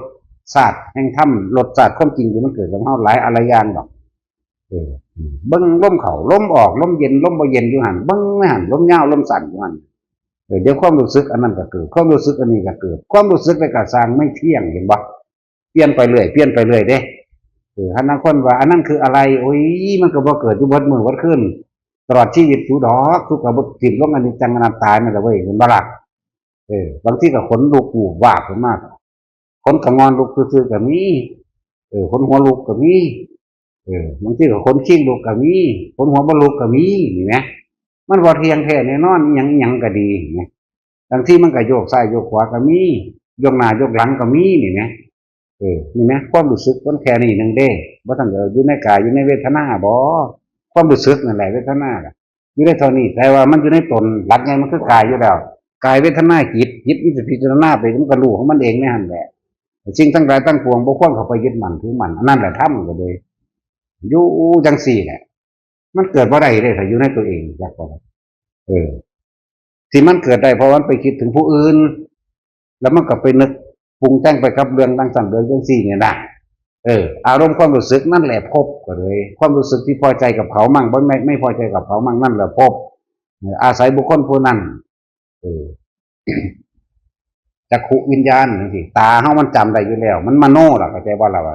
ชาติแห่งธรรม รสชาติความจริงที่มันเกิดกับเฮาหลายอะไรอย่างดอก เออ เบิ่งลมเข้า ลมออก ลมเย็น ลมบ่เย็นอยู่หั่น เบิ่งในหั่น ลมยาว ลมสั้นอยู่หั่น เออ เดี๋ยวความรู้สึกอันนั้นก็เกิด ความรู้สึกอันนี้ก็เกิด ความรู้สึกแล้วก็สร้างไม่เที่ยง เห็นบ่ เปลี่ยนไปเรื่อย เปลี่ยนไปเรื่อยเด้ เออ ถ้าบางคนว่า อันนั้นคืออะไร โอ้ย มันก็บ่เกิดอยู่เบิดมื้อเบิดคืน ตลอดชีวิตสูดอก สูก็บ่สิ้นลงอนิจจังอนัตตานั่นแหละเว้ย เห็นบ่ล่ะ เออ บางทีก็ขนลุกวูบวาบขึ้นมา ขนตะงอนลุกซื่อๆก็มี เออ ขนหัวลุกก็มี เออ บางทีก็ขนคิงลุกก็มี ขนหัวบ่ลุกก็มี นี่แหม มันบ่เที่ยงแท้แน่นอน อิหยังอิหยังก็ดี นี่แหม บางทีมันก็โยกซ้ายโยกขวาก็มี โยกหน้าโยกหลังก็มี นี่แหม เออ นี่แหม ความรู้สึกมันแค่นี้หนึ่งเด้ บ่ทันได้อยู่ในกาย อยู่ในเวทนาบ่ ความรู้สึกนั่นแหละ เวทนาน่ะ อยู่ในเท่านี้ แต่ว่ามันอยู่ในตน หลักใหญ่มันคือกายอยู่แล้ว กาย เวทนา จิต จิตมันสิพิจารณาไป มันก็รู้ของมันเองในหั่นแหละ สิ่งทั้งหลายทั้งปวงบ่ควรเข้าไปยึดมั่นถือมั่น อันนั้นแหละธรรมก็เลย อยู่จังซี่แหละ มันเกิดบ่ได้เด้ ถ้าอยู่ในตัวเอง จักบ่ เออ ที่มันเกิดได้เพราะมันไปคิดถึงผู้อื่น แล้วมันก็ไปนึกปรุงแต่งไปกับเรื่องจั่งซั้นเรื่องจั่งซี้เนี่ยนะ เออ อารมณ์ความรู้สึกนั่นแหละภพก็เลย ความรู้สึกที่พอใจกับเขามั่ง บ่ ไม่ ไม่พอใจกับเขามั่ง นั่นแหละภพ เออ อาศัยบุคคลผู้นั้น เออ จักขุวิญญาณจั่งซี้ ตาเฮามันจำได้อยู่แล้ว มันมโนล่ะ เข้าใจบ่ล่ะว่า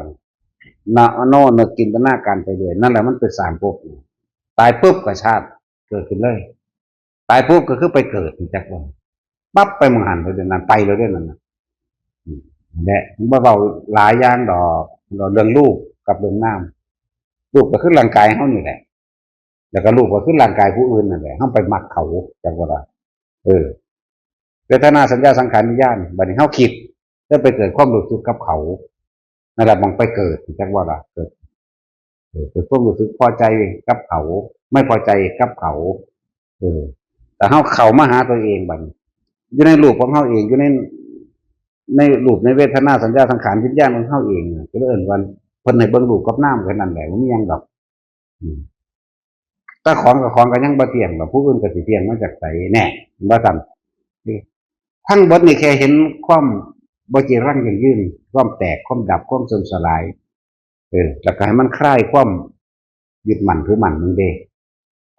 มโนนึกจินตนาการไปเรื่อย นั่นแหละมันเป็นสร้างภพอยู่ ตายปุ๊บก็ชาติเกิดขึ้นเลย ตายปุ๊บก็คือไปเกิดจักว่า ปั๊บไปหม่องหั้นเลย เดี๋ยวนั้นไปเลย เดี๋ยวนั้นนะ อืม และบ่เว้าหลายอย่างดอก เรื่องรูปกับเรื่องนาม รูปก็คือร่างกายเฮานี่แหละ แล้วก็รูปก็คือร่างกายผู้อื่นนั่นแหละ เฮาไปมักเขาจักว่าล่ะ เออ เวทนาสัญญาสังขารวิญญาณ บัดนี้เฮาคิด แล้วไปเกิดความรู้สึกกับเขา นั่นแหละหม่องไปเกิดจักว่าล่ะ เกิด เออ เกิดความรู้สึกพอใจกับเขา ไม่พอใจกับเขา เออ แต่เฮาเข้ามาหาตัวเองบัดนี้ อยู่ในรูปของเฮาเอง อยู่ใน ในรูปในเวทนาสัญญาสังขารวิญญาณของเฮาเองน่ะ ก็เลยเอิ้นว่าเพิ่นให้เบิ่งรูปกับนามแค่นั้นแหละ บ่มีหยังดอก อืม แต่ของกับของก็ยังบ่เที่ยงดอก ผู้อื่นก็สิเที่ยงมาจากไสแน่ ว่าซั่น ทั้งเบิดนี่แค่เห็นความบ่จีรังยั่งยืน ความแตก ความดับ ความเสื่อมสลาย เออ แล้วก็ให้มันคลายความยึดมั่นถือมั่นนั่นเด้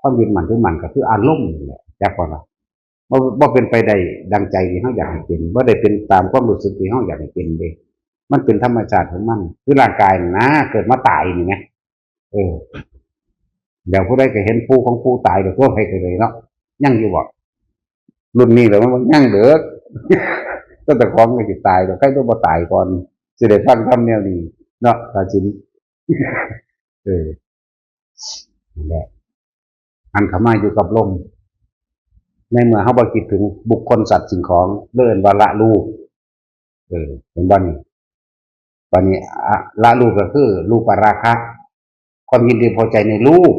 ความยึดมั่นถือมั่นก็คืออารมณ์นี่แหละ จักว่าล่ะ บ่ บ่เป็นไปได้ดังใจที่เฮาอยากให้เป็น บ่ได้เป็นตามความรู้สึกที่เฮาอยากให้เป็นเด้ มันเป็นธรรมชาติของมัน คือร่างกายนี่นะ เกิดมาตายนี่นะ เออ เดี๋ยวผู้ใดก็เห็นปู่ของปู่ตาย เดี๋ยวตัวไปก็เลยเนาะ ยังอยู่บ่ รุ่นนี้แล้วมันยังเด้อ ก็แต่ของก็สิตาย เดี๋ยวใครตัวบ่ตายก่อน สิได้ฟังธรรมแนวนี้เนาะ ตาสิน เออ นั่นแหละ หันเข้ามาอยู่กับลม ในเมื่อเฮาบ่คิดถึงบุคคลสัตว์สิ่งของ เรียกว่าละรูป เออ เห็นบ่นี่ บัดนี้ อะ ละรูปก็คือ รูปราคะ ความยินดีพอใจในรูป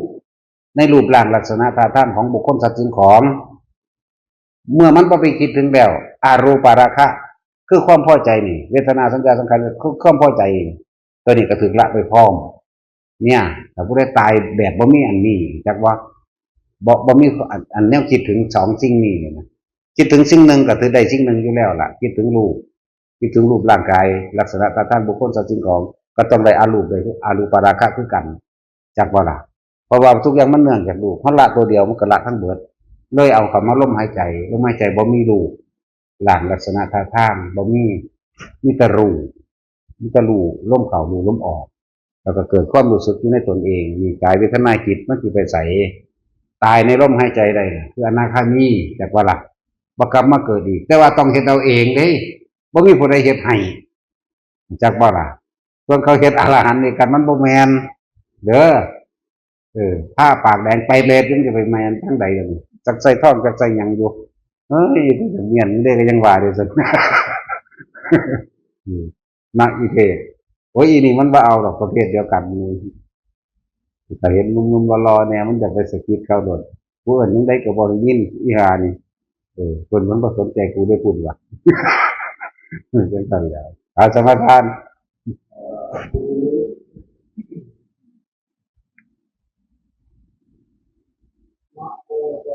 ในรูปร่างลักษณะท่าทางของบุคคลสัตว์สิ่งของ เมื่อมันบ่ไปคิดถึงแล้ว อรูปราคะ คือความพอใจนี่ เวทนาสัญญาสังขาร คือความพอใจนี่ ตัวนี้ก็ถูกละไปพร้อม เนี่ย ถ้าผู้ใดตายแบบบ่มีอันนี้ จักว่า บ่ บ่มีอัน อันแนวคิดถึงสองสิ่งนี้นะ คิดถึงสิ่งหนึ่งก็คือได้สิ่งหนึ่งอยู่แล้วล่ะ คิดถึงรูป คิดถึงรูปร่างกาย ลักษณะท่าทางบุคคลสัตว์สิ่งของ ก็ต้องได้อรูป ได้อรูปราคะคือกัน จักบ่ล่ะ เพราะว่าทุกอย่างมันเนื่องจากรูป เฮาละตัวเดียวมันก็ละทั้งเบิด เลยเอาเข้ามาลมหายใจ ลมหายใจบ่มีรูปร่างลักษณะท่าทาง บ่มี มีแต่รู้ มีแต่รู้ลมเข้า รู้ลมออก แล้วก็เกิดความรู้สึกอยู่ในตนเอง มีกายเวทนาจิต มันสิไปไส ตายในลมหายใจได้น่ะ คืออนาคามี จักว่าล่ะ บ่กลับมาเกิดอีก แต่ว่าต้องเฮ็ดเอาเองเด้ บ่มีผู้ใดเฮ็ดให้ จักบ่ล่ะ ส่วนเขาเฮ็ดอรหันต์นี่กันมันบ่แม่น เด้อ เออ ผ้าปากแดงไปเปรตยังจะไปแม่นทางใดกัน จักใส่ทอง จักใส่หยังอยู่ เฮ้ย แต่เมียนนี่เด้ก็ยังว่าเด้ซั่น อืม นะอีเทศ โอ้ย อีนี่มันบ่เอาดอก ประเภทเดียวกันนี่ แต่เห็นหนุ่มๆหล่อๆแน่ มันอยากไปสะกิดเขาโดด ผู้อื่นยังได้ก็บ่ได้ยิน อีห่านี่ เออ เพิ่นมันบ่สนใจกูได้พูดว่ะ เออ จังซั่นแหละ เอาสมาทาน